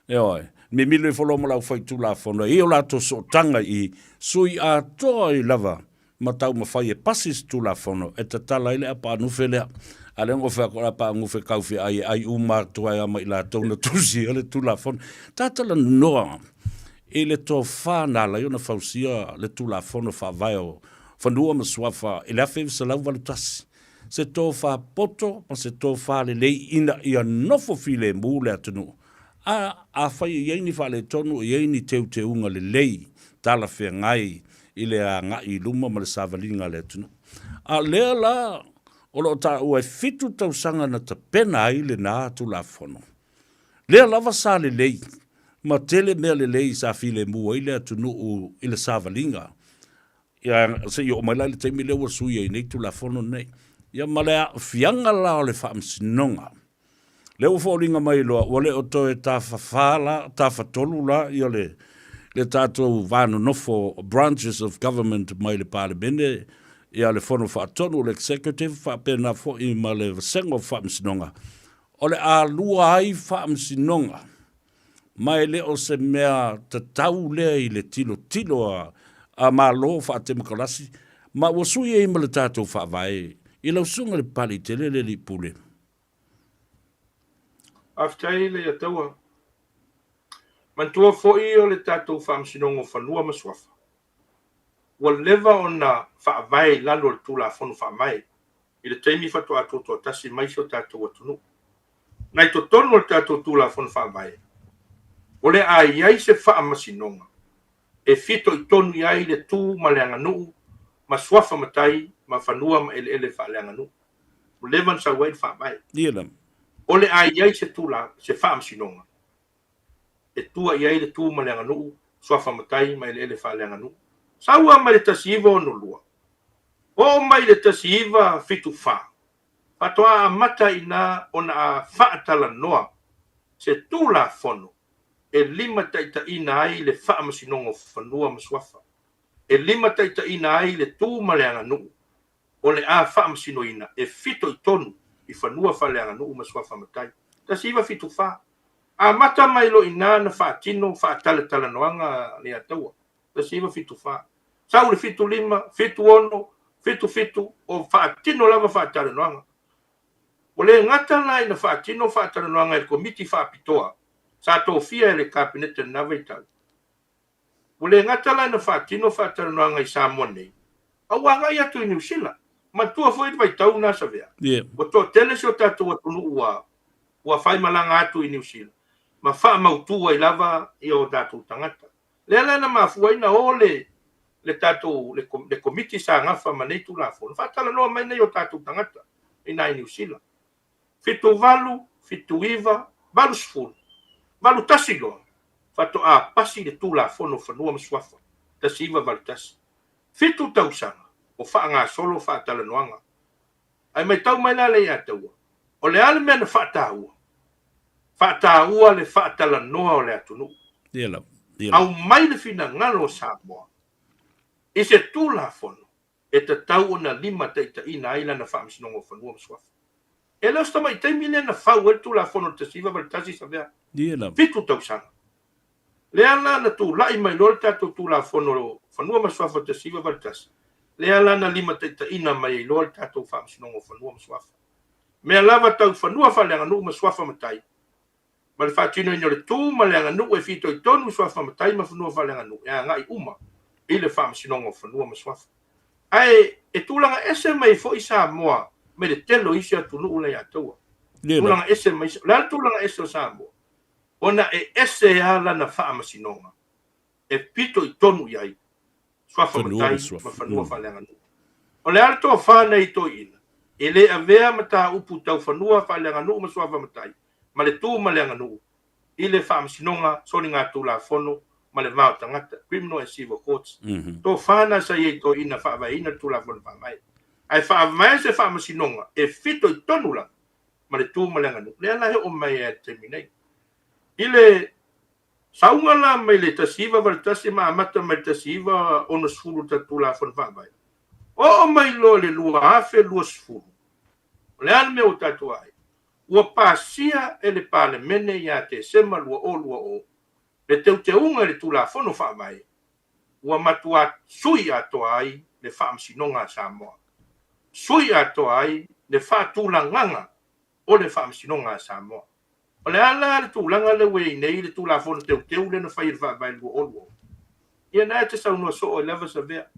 Ioe, mimilo ifo loa ma le aufaitulafono e i ai o latou sootaga i sui atoa ai lava ma taumafai e pasi se Tulafono e tatala ai le apaanufe lea. A lea na ou fai atu o le apaanufe taufeaai e ai uma atu ai lava ma i latou na tusia le Tulafono. Tatalanoa i le tofa na ala ai ona fausia le Tulafono Faavae o Fanua ma Suafa i le 1981, se tofa poto ma se tofa lelei ina ia nofo filemu le atunuu. A, afai e i ai ni faaletonu, e i ai ni teuteuga lelei talafeagai i le agai i luma ma le savaliga a le atunuu. A o lea la o lo o taua e fitu tausaga na tapena ai lena Tulafono. Lea lava sa lelei ma tele mea lelei sa filemu ai le atunuu i le savaliga. Ia, se i oo mai la i le taimi lea ua sui ai nei Tulafono nei. Ia ma le aafiaga la o le Faamasinoga. Lea ua foliga mai loa, ua le o toe tafafa la, tafatolu la ia le, le tatou va nonofo branches of government mai le Palemene, ia le Fono Faatonu, le Executive, faapena foi ma le Vasega o Faamasinoga, o le a lua ai Faamasinoga, ma e le o se mea tatau lea i le tilotilo a, a Malo faatemokarasi, ma ua sui ai ma le tatou Faavae i lau Susuga i le Papaliitele le Alii Pule. Faafetai Leiataua. Manatua foi o le tatou Faamasinoga o Fanua ma Suafa, ua leva ona faavae i lalo o le Tulafono Faavae i le taimi faatoa tutoatasi mai si o tatou atunuu. Na i totonu o le tatou Tulafono Faavae, o le a i ai se faamasinoga e fitoitonu i ai le tu ma le aganuu ma suafa matai ma fanua ma eleele faaleaganuu. Ua leva ona sau ai le faavae. Ia lava. O le a i ai se tula, se faamasinoga e tua i ai le tu ma le aganuu, suafa matai ma eleele faaleaganuu. Sau lava mai le 1962, oo mai i le 1974, faatoa amata i ina ona a faatalanoa se Tulafono e limataitaiina ai le Faamasinoga o Fanua ma Suafa, e limataitaiina ai le tu ma le aganuu o le a faamasinoina e fitoitonu i fanua faaleaganuu ma suafa matai. 1974. Amata mai loa i ina na faatino faatalatalanoaga Leiataua. 1974. Sau le 75, 76, 77 o faatino lava faatalanoaga. Ua le gata la ina faatino faatalanoaga e le Komiti Faapitoa sa tofia e le Kapeneta i lena vaitau, Ua le gata la ina faatino faatalanoaga i Samoa nei, a ua agai atu i Niu Sila. Manatua foi le vaitau lena Savea, ua toatele si o tatou atunuu ua ua faimalaga atu i Niu Sila. ma faamautu ai lava ia o tatou tagata. Lea la na mafua ai na o le le tatou le, le komiti sa gafa ma nei Tulafono, faatalanoa mai nei o tatou tagata i ina i Niu Sila. 78, 79, 80, 81 loa, faatoa pasi le Tulafono o Fanua ma Suafa 1981. 7 tausaga o faagasolo faatalanoaga. Ae matau mai la Leiataua, o le a le mea na faataua? Faataua le faatalanoa o le atunuu. Ia lava. Ia lava. Aumai le finagalo o Samoa i se Tulafono e tatau ona limataitaiina ai lana Faamasinoga o Fanua ma Suafa. E le o se tamai taimi lea na fau ai le Tulafono i le 1981 Savea. Ia lava. 7 tausaga. Lea la na tulai mai loa le tatou Tulafono o Fanua ma Suafa 1981, lea la na limataitaiina mai ai loa le tatou Faamasinoga o Fanua ma Suafa. Mea lava tau fanua faaleaganuu ma suafa matai, ma le faatinoina o le tu ma le aganuu e fitoitonu i suafa matai ma fanua faaleaganuu e agai uma i le Faamasinoga o Fanua ma Suafa. Ae e tulaga ese mai ai foi Samoa mai le tele o isi atunuu la ia taua. Tulaga ese mai, o le a le tulaga ese o Samoa? Ona e ese lava lana faamasinoga e pitoitonu i ai suafa matai ma fanua faaleaganuu. O le a le tofa nei toeaiina, e le avea mataupu tau fanua faaleaganuu ma suafa matai ma le tu ma le aganuu i le Faamasinoga Soligatulafono ma le Va o Tagata, Criminal and Civil Courts. Tofa na sa i ai toeaiina faavaeina le Tulafono Faavae. Ae faavae se faamasinoga e fitoitonu lava ma le tu ma le aganuu, lea la e oo mai ai i le taimi nei. I le sauga la mai le 1981 ma amata mai le 1960 le tatou Tulafono Faavae, oo mai loa i le 2020, o le a le mea ua tatou aai? Ua pasia e le Palemene ia Tesema 2020 le teuteuga i le Tulafono Faavae ua matua sui atoa ai le Faamasinoga a Samoa, sui atoa ai le faatulagaga o le Faamasinoga a Samoa. O le a la le tulaga lea ua i ai nei le Tulafono Teuteu lea na fai e le Faavae i le 2020? Ia na e te saunoa soo ai lava Savea.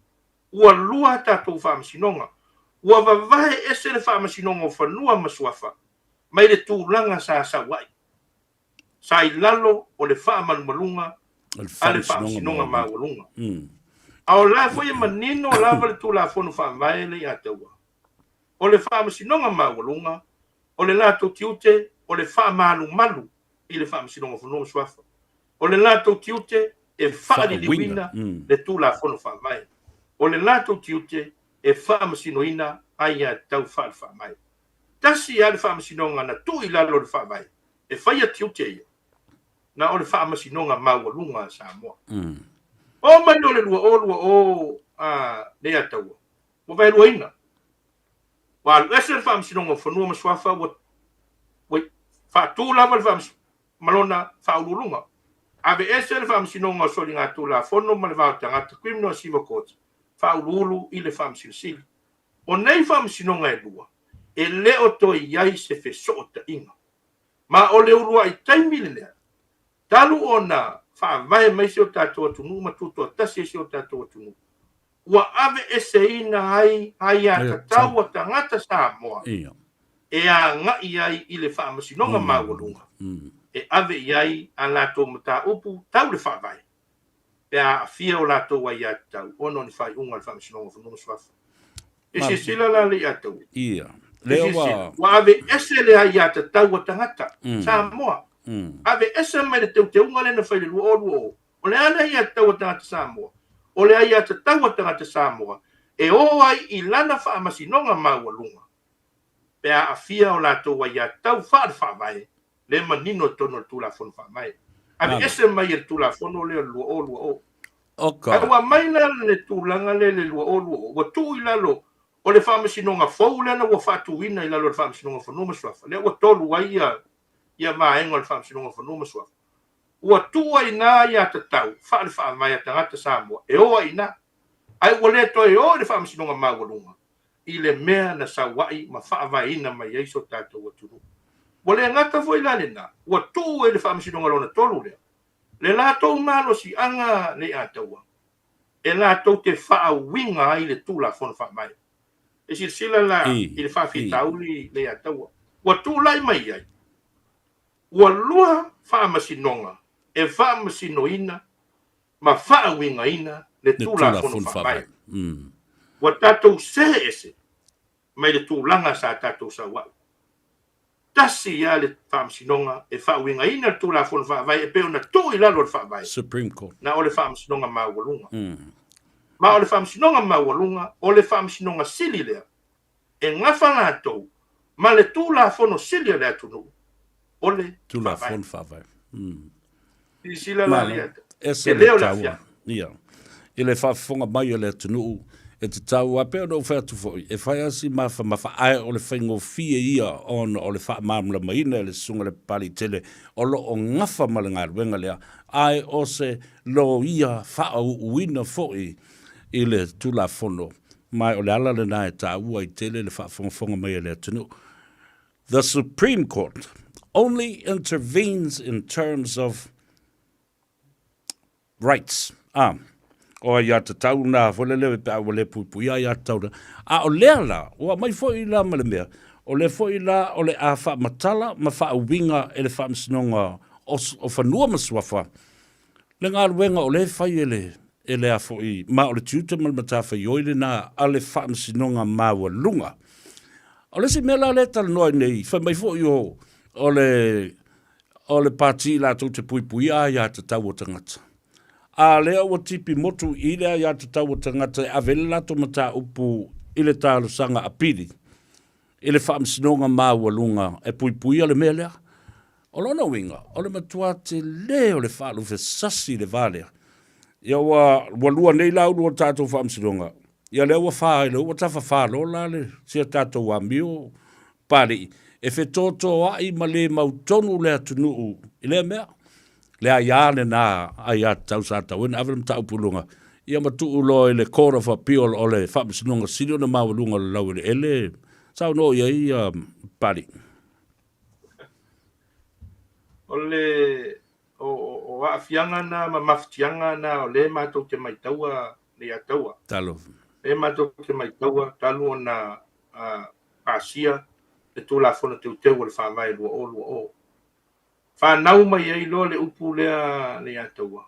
Ua lua a tatou Faamasinoga. Ua vavae ese le Faamasinoga o Fanua ma Suafa mai le tulaga sa sau ai. Sa i lalo o le faamalumaluga a le Faamasinoga Maualuga. A o la foi e manino lava le Tulafono Faavae lea ia taua. O le Faamasinoga Maualuga, o le latou tiute o le faamalumalu i le Faamasinoga o Fanua ma Suafa. O le latou tiute e faaliliuina le Tulafono Faavae. O le latou tiute e faamasinoina aiatatau faale-faavae. Tasi lava le Faamasinoga na tuu i lalo o le Faavae e faia tiute ia, na o le Faamasinoga Maualuga a Samoa. Oo mai loa le 2020 a Leiataua, ua vaeluaina. Ua alu ese le Faamasinoga o Fanua ma Suafa, ua faatu lava le Faamasinoga ma lona Faauluuluga. Aveese le Faamasinoga o Soligatulafono ma le Va o Tagata, Criminal and Civil Courts, faauluulu i le Faamasino Sili. O nei faamasinoga e lua, e le o toe i ai se fesootaiga. Ma o le uluai taimi lenea, talu ona faavae mai si o tatou atunuu ma tutoatasi ai si o tatou atunuu, ua aveeseina ai aiatatau a tagata Samoa e agai ai i le Faamasinoga Maualuga e ave i ai a latou mataupu tau le Faavae. pe a aafia o latou aiatatau ona o ni faaiuga a le Faamasinoga o Fanua ma Suafa. E silasila la le Iataua. Ia. Lea ua... Ua aveese le aiatatau a tagata, Samoa. Aveese mai le teuteuga lea na fai i le 2020. O le a le aiatatau a tagata Samoa? O le aiatatau a tagata Samoa e o ai i lana faamasinoga maualuga pe a aafia o latou aiatatau faale-faavae lea e manino i totonu o le Tulafono Faavae. Aveese mai e le Tulafono lea o le 2020. Oka. Ae ua aumai la le tulaga lea i le 2020, ua tuu i lalo o le Faamasinoga fou lea na ua faatuina i lalo o le Faamasinoga o Fanua ma Suafa, lea ua tolu ai ia, ia vaega o le Faamasinoga o Fanua ma Suafa. Ua tuu ai i ina aiatatau faale-faavae a tagata Samoa e o ai i ina, ae ua le toe o i le Faamasinoga Maualuga i le mea na sau ai ma faavaeina mai ai so tatou atunuu. Ua le gata foi la lena, ua tuu e le Faamasinoga lona tolu lea le latou malosiaga le Ataua e latou te faauiga ai le Tulafono Faavae. E silasila la i le faafitauli le Ataua ua tulai mai ai. Ua lua faamasinoga e faamasinoina ma faauigaina le Tulafono Faavae. Ua tatou see ese mai le tulaga sa tatou sau ai. Tasi lava le Faamasinoga e faauigaina le Tulafono Faavae e pei ona tuu i lalo o le Faavae, Supreme Court. Na o le Faamasinoga Maualuga. Ma o le Faamasinoga Maualuga o le Faamasinoga Sili lea e gafa latou ma le Tulafono Sili a le atunuu, o le Tulafono Faavae. Silasila la Malo. ia Ese tele le o le taua. aafiaga. Ia. I le faafofoga mai a le atunuu e tatau a pei ona ou fai atu foi, e fai lava si mafamafa, ae o le faigofie ia ona o le faamalamalamaina e le Susuga i le Papaliitele o lo o gafa ma le galuega lea, ae o se loia faaauuina foi i le Tulafono, ma o le ala lena e taua ai tele le faafogafoga mai a le atunuu. The Supreme Court only intervenes in terms of rights, a, o aiatatau na foi lele pe a ua le puipuia aiatatau na. A o lea la, ua aumai foi la ma le mea, o lea foi la o le a faamatala ma faauiga e le Faamasinoga o, o Fanua ma Suafa le galuega o lea e fai e le, e le a foi, ma o le tiute ma le matafaioi lena a le Faamasinoga Maualuga. O le isi mea la lea e talanoa ai nei, fai mai foi o, o le, o le pati latou te puipuia aiatatau a tagata. A lea ua tipi motu i le aiatatau a tagata e ave ai le latou mataupu i le talosaga apili i le Faamasinoga Maualuga e puipuia le mea lea. O lona uiga, o le matua tele o le faalufesasi i le va lea. Ia ua, ua lua nei la ulu o le tatou Faamasinoga, ia lea ua fa ai loa, ua tafafa loa la le, si a tatou amio Papalii, e fetotoai ma le mautonu le atunuu i lea mea. Le aia lena aiatatau sa tatau ai ona ave le mataupu i luga, ia ma tuu loa i le Court of Appeal o le Faamasinoga Sili ona maualuga o le laueleele, saunoa i ai Papalii. O le o, o aafiaga na ma mafatiaga na o lea matou te maitaua Leiataua. Talofa. Lea matou te maitaua talu ona pasia le Tulafono Teuteu o le Faavae 2020. Fanau mai ai loa le upu lea Leiataua,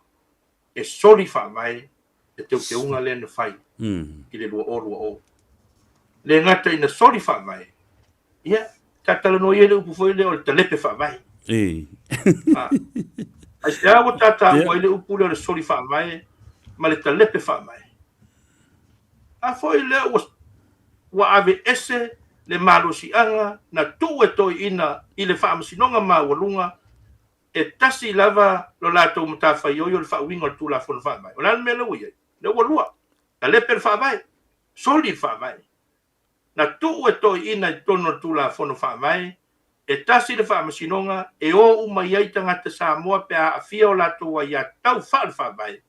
e soli faavae le teuteuga lea na fai i le 2020. Le gata ina soli faavae, ia, ta talanoa ia i le upu foi lea o le talepe faavae. Aisea ua ta taua ai le upu lea o le soli faavae ma le talepe faavae? A foi lea ua, ua aveese le malosiaga na tuu e toeaiina i le Faamasinoga Maualuga e tasi lava lo latou matafaioi o le faauiga o le Tulafono Faavae. O le a le mea lea ua i ai? Lea ua lua, talepe le faavae, soli le faavae. Na tuu e toeaiina i totonu o le Tulafono Faavae e tasi le Faamasinoga e o uma i ai tagata Samoa pe a aafia o latou aiatatau faale-faavae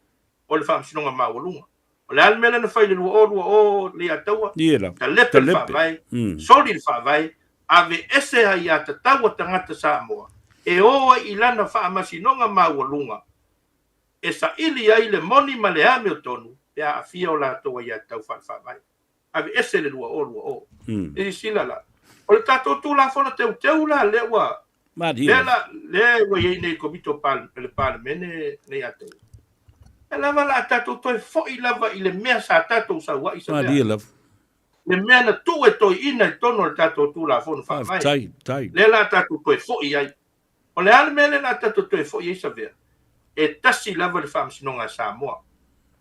o le Faamasinoga Maualuga. O le a le mea lea na fai i le 2020 Leiataua? Talepe le faavae, soli le faavae, aveese aiatatau a tagata Samoa e o ai i lana Faamasinoga Maualuga e saili ai le moni ma le amiotonu pe a aafia o latou aiatatau faale-faavae. Aveese le 2020. Silasila la, o le tatou Tulafono Teuteu la lea ua lea la lea ua i ai nei i le Komiti o le Palemene nei Ataua. E lava la a tatou toe foi lava i le mea sa tatou sau ai sa mea. Le mea na tuu e toeaiina i totonu o le tatou Tulafono Faavae. Lea la a tatou toe foi ai. O le a le mea lea la a tatou toe foi ai Savea? E tasi lava le Faamasinoga a Samoa.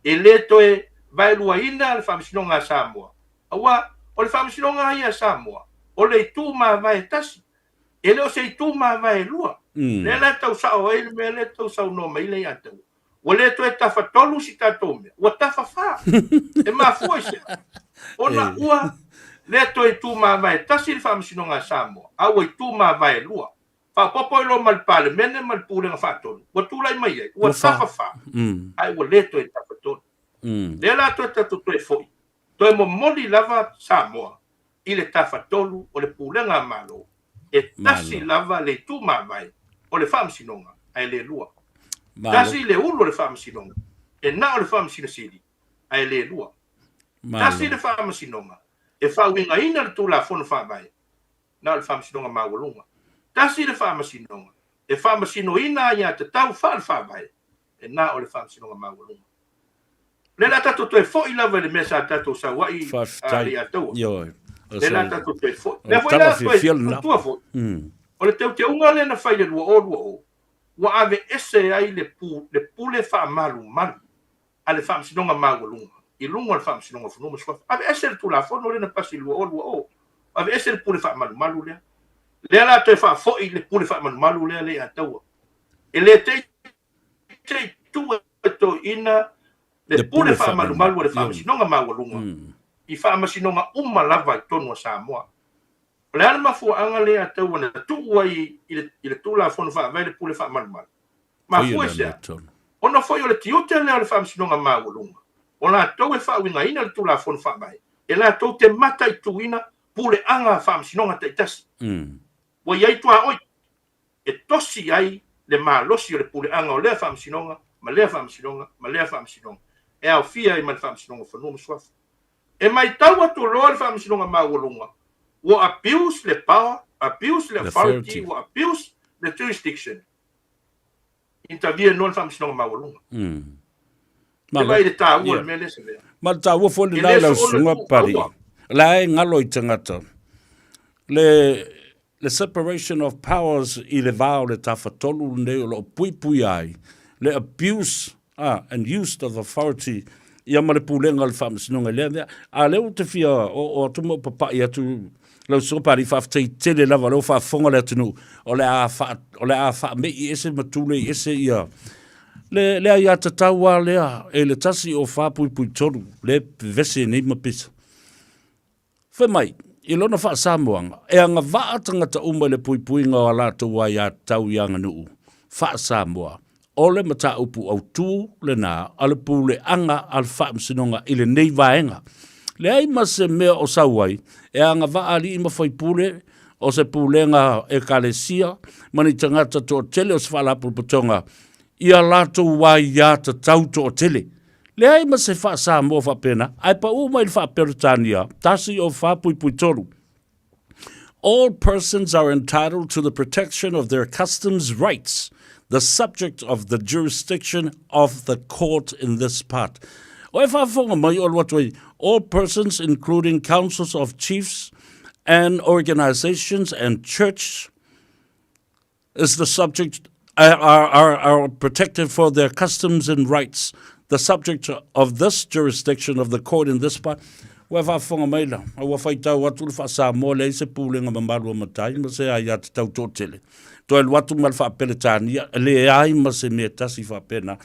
E le toe vaeluaina le Faamasinoga a Samoa, aua o le Faamasinoga lava ia a Samoa, o le itu mavae e tasi, e le o se itu mavae e lua. Lea la e tau sao ai le mea lea e tau saunoa mai ai Leiataua. Ua le toe tafatolu si tatou mea, ua tafafā. E mafua i se a? Ona ua le toe itu mavae tasi le Faamasinoga a Samoa, a ua itu mavae e lua. Faaopoopo ai loa ma le Palemene ma le Pulega Faatonu, ua tulai mai ai, ua tafafā, ae ua le toe tafatolu. Lea la toe tatou toe foi, toe momoli lava Samoa i le tafatolu o le Pulega a Malo, e tasi lava le itu mavae o le Faamasinoga, ae le lua. Tasi le ulu o le Faamasinoga, e na o le Faamasino Sili, ae le lua. Tasi le Faamasinoga e faauigaina le Tulafono Faavae, na o le Faamasinoga Maualuga. Tasi le Faamasinoga E faamasinoina aiatatau faale-Faavae e na o le Faamasinoga Maualuga. O lea o le a tatou toe foi lava i le mea sa tatou sau ai Faafetai. Leiataua. Ioe. O lea o le a tatou toe foi. O le Lea foi tala la toe fiafia lena. manatua foi, o le teuteuga lea na fai i le 2020, ua aveese ai le le pule faamalumalu a le Faamasinoga Maualuga i luga o le Faamasinoga o Fanua ma Suafa. Aveese le Tulafono lea na pasi i le 2020, aveese le pule faamalumalu lea. Lea la toe faafoi le pule faamalumalu lea Leiataua. E le te i tuu e toeaiina le pule faamalumalu a le Faamasinoga Maualuga i faamasinoga uma lava i totonu o Samoa. O le a le mafuaaga lea Ataua na tuu ai i le Tulafono Faavae le pule faamalumalu? Mafua i se a? Ona foi o le tiute lea o le Faamasinoga Maualuga, o latou e faauigaina le Tulafono Faavae, e latou te mataituina puleaga a faamasinoga taitasi. Ua i ai tuaoi e tosi ai le malosi o le puleaga o lea faamasinoga ma lea faamasinoga ma lea faamasinoga, e aofia ai ma le Faamasinoga o Fanua ma Suafa. E matau atu loa le Faamasinoga Maualuga ua abuse le power, abuse le authority, ua abuse le jurisdiction, intervene loa le Faamasinoga Maualuga. E vaai i le taua o le mea lea Savea. Ma le taua foi E lena le lau soona susuga tuu Pali. aua. La e galo i tagata le le separation of powers i le va o le Tafatolu lenei o lo o puipuia ai le abuse ah, and use of authority ia ma le pulega o le Faamasinoga i lea mea. A lea ou te fia oo atu ma ou papai atu lau Susuga Pali, faafetai tele lava o lea ua faafofoga le atunuu o le a faa, o le a faamei ese ma tulei ese ia le, le aiatatau lava lea e le 104.3 le vevesi ai nei ma pisa. Fai mai, i lona faa-Samoaga, e agavaa tagata uma i le puipuiga o a latou aiatatau i aganuu faa-Samoa. O le mataupu autu lena a le puleaga a le Faamasinoga i lenei vaega. Leai ma se mea o sau ai e agavaa alii ma faipule o se pulega Ekalesia ma ni tagata toatele o se faalapotopotoga i a latou aiatatau toatele. Leai ma se faa-Samoa faapena, ae pau mai le faa-Peretania, 104.3. All persons are entitled to the protection of their customs rights, the subject of the jurisdiction of the court in this part. O e faafofoga mai o alu atu ai, all persons including councils of chiefs and organizations and church is the subject are, are, are protected for their customs and rights, the subject of this jurisdiction of the court in this part. Ua faafofoga mai la, a ua faitau atu le faa-Samoa leai se pulega mamalu a matai ma se aiatatau toatele. Toe alu atu ma le faa-Peretania, e leai ma se mea tasi faapena.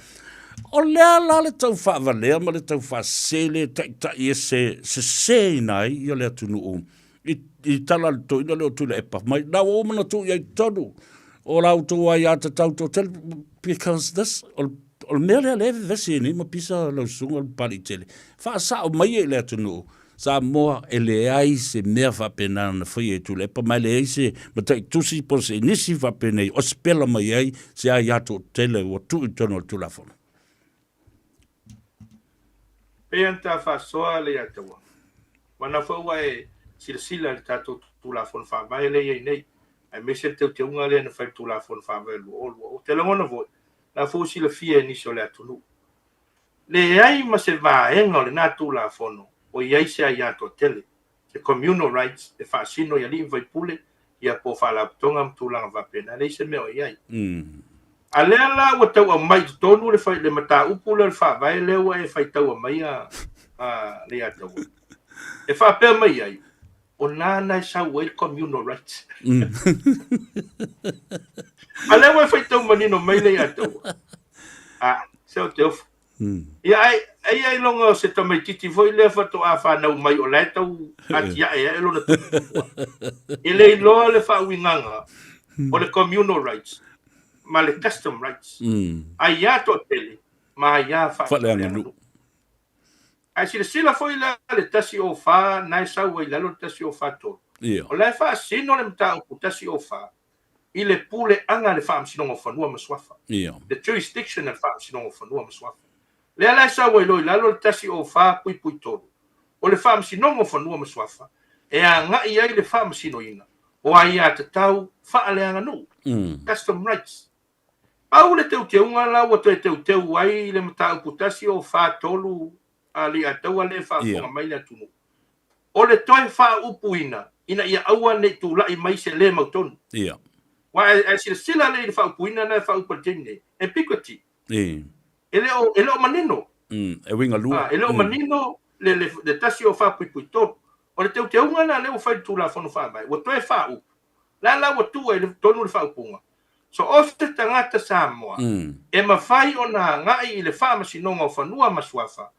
O lea la le tau faavalea ma le tau faasese le taitai e se seseina ai ia le atunuu I, i tala le toeaina lea o Tuilaepa mai, na ua uma ona tuu i ai i totonu o la outou aiatatau toatele, because this, o, o le mea lea lea e vevesi ai nei ma pisa lau susuga le Papaliitele, faasao mai e le atunuu, Samoa e leai se mea faapena na faia e Tuilaepa, ma e leai se mataitusi po o se nisi faapenei o sipela mai ai se aia toatele ua tuu i totonu o le Tulafono. Pei ona ta faasoa Leiataua, Mana foi ua e silasila i le tatou Tulafono Faavae lea e i ai nei, aemaise le teuteuga lea na fai i le Tulafono Faavae 2020. Ou te lagona foi, o la foi ua silafia e nisi o le atunuu. Leai ma se vaega o lena Tulafono o i ai se aia toatele, se communal rights e faasino i alii ma faipule, ia po o faalapotopotoga ma tulaga faapena, e leai se mea o i ai. A lea la ua tau aumai i totonu le, le mataupu lea o le faavae lea ua e faitaua maia a Leiataua, e faapea mai ai, o na na e sau ai le communal rights. A lea ua e faitau manino mai Leiataua, a, se o te ofo. Ia, ai, ai ailoga o se tamaitiiti foi lea faatoa fanau mai o la e tau atiae ae lona tuputupuae. E le iloa le faauigaga o le communal rights ma le custom rights. Aiā toatele ma aiā faaleaganuu. Ae silasila foi la le 104 na e sau ai i lalo le 143. O la e faasino le mataupu 104 i le puleaga a le Faamasinoga o Fanua ma Suafa. The jurisdiction a le Faamasinoga o Fanua ma Suafa. Lea la e sau ai loa i lalo le 104.3, o le Faamasinoga o Fanua ma Suafa e agai ai le faamasinoina o aiatatau faaleaganuu, custom rights. Pau le teuteuga la ua toe teuteu ai le mataupu 1043 a Leiataua lea e faafofoga mai le atunuu, o le toe faaupuina ina ia aua ne i tulai mai se le mautonu. Aua a e silasila lelei i le faaupuina lena e faaupu ai i le taimi nei, ambiguity. E le o manino. E uiga lua. E le o manino le 1043. O le teuteuga lena lea ua fai i le Tulafono Faavae, ua toe faaupu. La la ua tuu ai i totonu le faaupuga, so o se tagata Samoa e mafai ona agai i le Faamasinoga o Fanua ma Suafa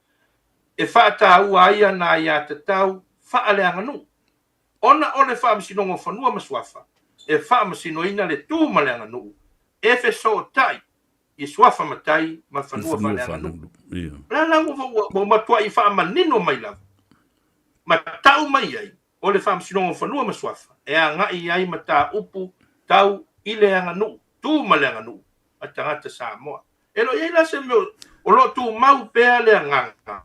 e faataua ai ana aiatatau faaleaganuu, ona o le Faamasinoga o Fanua ma Suafa e faamasinoina le tu ma le aganuu e fesootai i suafa matai ma fanua faaleaganuu. O le a la ua matuai faamanino mai lava ma tau mai ai o le Faamasinoga o Fanua ma Suafa e agai i ai mataupu tau i le aganuu, tu ma le aganuu a tagata Samoa. E le o i ai la se mea o lo o tumau pea le agaga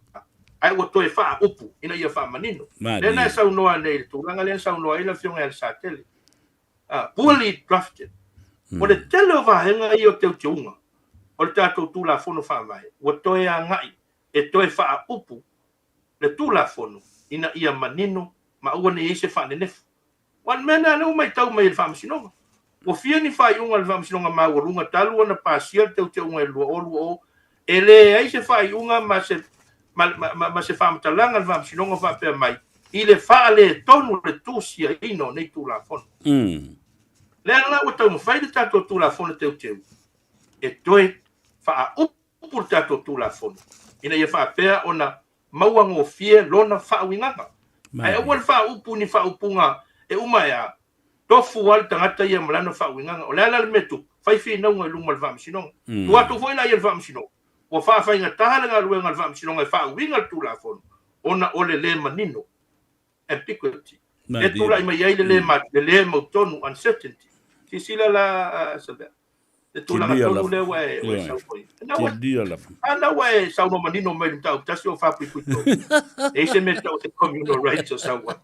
ae ua toe faaupu ina ia faamanino. Lea na e saunoa nei i le tulaga lea na saunoa ai le Afioga ia Lesatele, poorly drafted. O le tele o vaega ia o teuteuga o le tatou Tulafono Faavae ua toe agai e toe faaupu le Tulafono ina ia manino ma aua ne i i ai se faanenefu. Aua o le mea lena lea ua matau mai e le Faamasinoga. Ua fia ni faaiuga a le Faamasinoga Maualuga talu ona pasia le teuteuga i le 2020, e leai se faaiuga ma se, ma, ma, ma se faamatalaga a le Faamasinoga faapea mai i le faaletonu o le tusiaina o nei Tulafono. Lea la ua taumafai le tatou Tulafono Teuteu e toe faaupu upu le tatou Tulafono ina ia faapea ona mauagofie lona faauigaga. Ae aua le faaupu i ni faaupuga e uma ae a, tofu lava le tagata ia ma lana faauigaga. O le a la le mea e tupu? Fai finauga i luma o le Faamasinoga. Tuu atu foi la ia i le Faamasinoga, ua faafaigata le galuega a le Faamasinoga e faauiga le Tulafono ona o le le manino, ambiguity, lea e tulai mai ai le le mautonu, uncertainty. Silasila la Savea, le tulaga tonu lea ua e ua e saunoa i ai. Kilia lava. A na ua e saunoa manino mai le mataupu 14.3. E i se mea tau te communal rights o sau ai.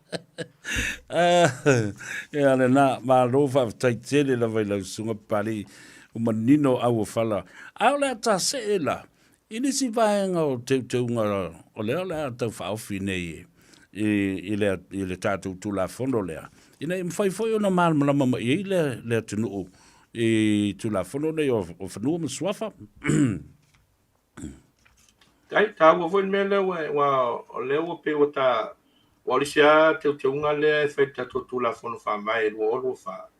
Ia lena, malo faafetai tele lava i lau susuga Papalii, ua manino au o fala. A o le a ta see la, I nisi vaega o teuteuga o lea o le a tau faaofi nei i le, i le tatou Tulafono lea, ina ia mafai foi ona malamalama mai ai le, le atunuu i Tulafono nei o, o Fanua ma Suafa. Tai, taua foi le mea lea ua, ua, o lea ua pei ua ta, ua o le isi lava teuteuga lea e fai i le tatou Tulafono Faavae 2024,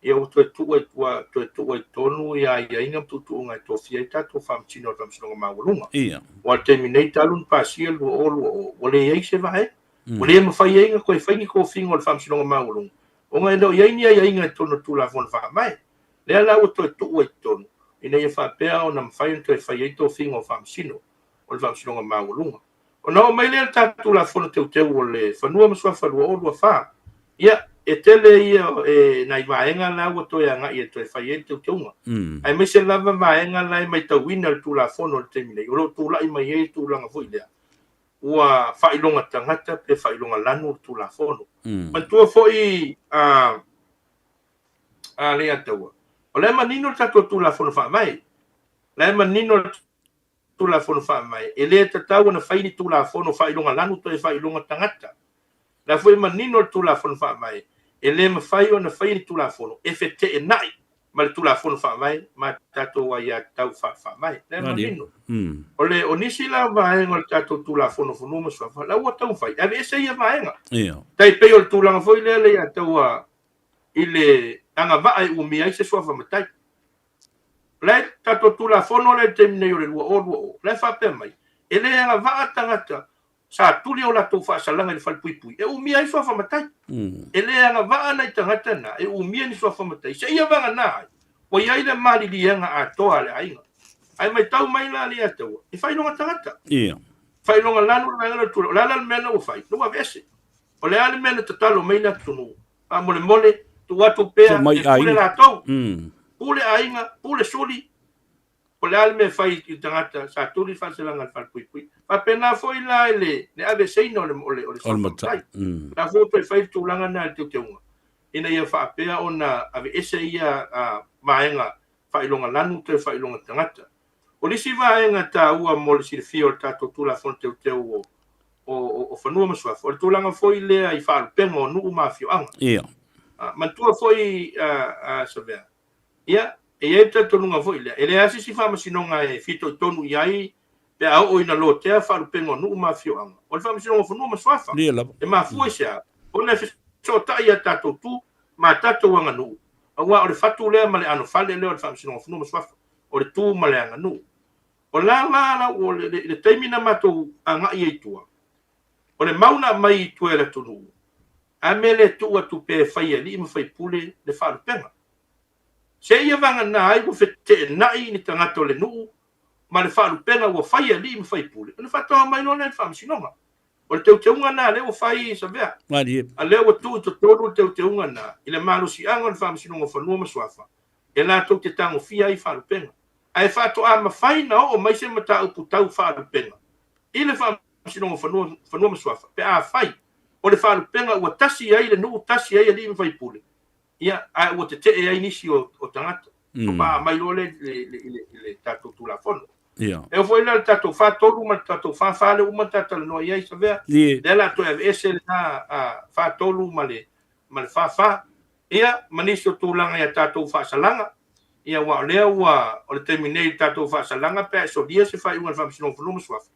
Ia ua toe tuu ai, ua toe tuu ai tonu ia aiaiga ma tuutuuga e tofia ai tatou Faamasino o le Faamasinoga Maualuga. Ia. Aua i le taimi nei talu ona pasia le 2020, ua leai se vaega. Ua le mafai ai ona toe fai ni tofiga o le Faamasinoga Maualuga, ona e le o i ai ni aiaiga i totonu o le Tulafono Faavae. Lea la ua toe tuu ai totonu, ina ia faapea ona mafai ona toe fai ai tofiga o Faamasino o le Faamasinoga Maualuga. Ona oo mai lea i le tatou Tulafono Teuteu o le Fanua ma Suafa 2024, ia, e tele ia e nai vaega la ua toe agai e toe fai ai le teuteuga, aemaise lava vaega la e maitauina i le Tulafono i le taimi nei, o lo o tulai mai ai le tulaga foi lea ua faailoga tagata pe faailoga lanu le Tulafono. Manatua foi a a Leiataua, o la e manino le tatou Tulafono Faavae, la e manino le Tulafono Faavae, e le tatau ona fai ni Tulafono faailoga lanu toe faailoga tagata. O la foi e manino le Tulafono Faavae, e le mafai ona faia ni Tulafono e feteenai ma le Tulafono Faavae ma tatou aiatatau faale-Faavae. La e manino. O le, o nisi la vaega o le tatou Tulafono o Fanua ma Suafa, la ua taumafai e aveese ia vaega. Tai pei o le tulaga foi lea Leiataua i le agavaa e umia ai se suafa matai. O le tatou Tulafono lea i le taimi nei o le 2020, o la e faapea mai, e le agavaa tagata sa tuli o latou faasalaga i le falepuipui e umia ai suafa matai. E le agavaa nai tagata na e umia ni suafa matai seia vagana ai ua i ai le maliliega atoa a le aiga. Ae maitau mai la Leiataua, e faailoga tagata. Faailoga lanu le vaega lea o le Tulafono. O le a la le mea na ua fai? Na ua aveese. O le a le mea na tatalo mai le atunuu? Faamolemole, tuu atu pea e pule latou. Pule aiga, pule suli, po o le a le mea e fai i le tagata sa tuli le faasalaga i le falepuipui. Faapena foi la i le aveeseina o le, o le, o le matai. La foi ua toe fai le tulaga lena i le teuteuga. ina ia faapea ona aveese ia vaega faailoga lanu toe faailoga tagata. O le isi vaega taua mo le silafia o le tatou Tulafono Teuteu o Fanua ma Suafa, o le tulaga foi lea i faalupega o nuu ma afioaga. Ia. Manatua foi Savea, ia, e i ai le talitonuga foi lea, e leai se isi faamasinoga e fitoitonu i ai pe a oo ina lotea faalupega o nuu ma afioaga, o le Faamasinoga o Fanua ma Suafa. Ia lava. E mafua i se a? Ona e fesootai a tatou tu ma a tatou aganuu, aua o le fatu lea ma le anofale lea o le Faamasinoga o Fanua ma Suafa, o le tu ma le aganuu. O la la o le taimi na matou agai ai i tua, o le mau na aumai i tua e le atunuu, a mea le tuu atu pea e fai e alii ma faipule le faalupega. Seia vagana ai ua feteenai ni tagata o le nuu ma le faalupega ua fai e alii ma faipule, ona faatoa omai loa lea i le faamasinoga. O le teuteuga lena lea ua fai Savea. Malie. A lea ua tuu i totonu le teuteuga lena i le malosiaga o le Faamasinoga o Fanua ma Suafa e latou te tagofia ai faalupega. Ae faatoa mafai na oo mai se mataupu tau faalupega i le Faamasinoga o Fanua ma Suafa pe afai o le faalupega ua tasi ai le nuu, tasi ai alii ma faipule, ia, ae ua tetee ai nisi o tagata. Faatoa aumai loa lea i le tatou Tulafono. Ia. E oo foi la i le tatou 43 ma le tatou 44 lea ua uma ona ta talanoa i ai Savea, lea o le a toe aveese lena 43 ma le 44, ia, ma nisi o tulaga i a tatou faasalaga, ia, aua o lea ua, o le taimi nei i le tatou faasalaga pe a e solia se faaiuga a le Faamasinoga o Fanua ma Suafa,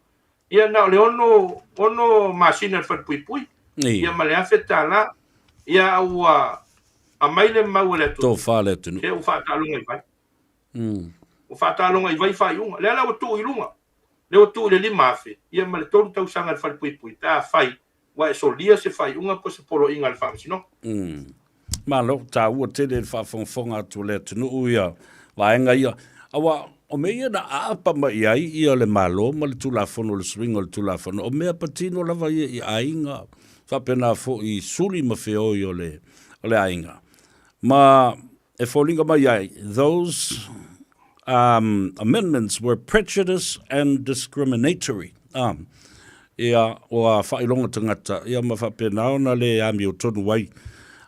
ia, na o le 6 masina i le falepuipui, ia, ma le $1,000, ia, a ua aumai le mau a le atunuu, Tofa le atunuu. Se ua faataaloga i vai. Ua faataaloga i vai faaiuga. Lea la ua tuu i luga. Lea ua tuu i le 5,000, ia ma le 3 tausaga i le falepuipui pe afai ua e solia se faaiuga po o se poloaiga a le Faamasinoga. Malo, taua tele le faafogafoga atu a le atunuu ia vaega ia. Aua o mea ia na aapa mai i ai ia le Malo ma le Tulafono, le suiga o le Tulafono, o mea patino lava ia i aiga, faapena foi i suli ma feoi o le aiga. Ma e foliga mai ai, those amendments were prejudice and discriminatory. Ia, ua faailoga tagata, ia ma faapena ona le amiotonu ai.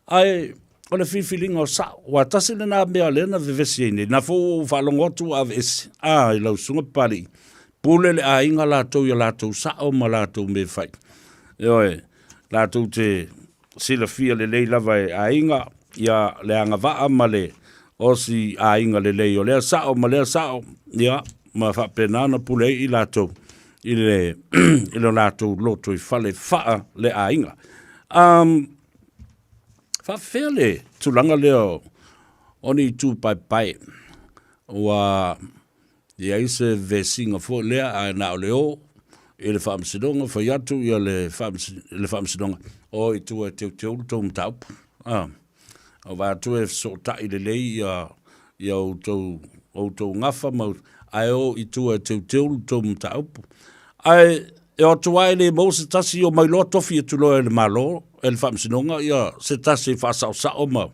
Ae, o le filifiliga o sao, aua tasi lena mea lea na vevesi ai nei, na foi ua ou faalogo atu ua aveese, a, i lau Susuga Papalii, pule le aiga latou i a latou sao ma latou mea e fai. Ioe, latou te silafia lelei lava e aiga ia le agavaa ma le osi aiga lelei o lea sao ma lea sao, ia, ma faapena ona pule ai i latou i le, i lo latou lotoifale faa le aiga. Faafefea le tulaga lea o ni itu paepae ua I ai se vesiga foi lea ae na o le o i le faamasinoga fai atu ia le faamasinoga o i tua e teuteu le tou mataupu. A o vaai atu e fesootai lelei ia ia outou outou gafa ma ae o i tua e teuteu le tou mataupu. Ae e o atu lava e le maua se tasi omai loa tofi atu loa e le Malo e le faamasinoga ia se tasi e faasaosao ma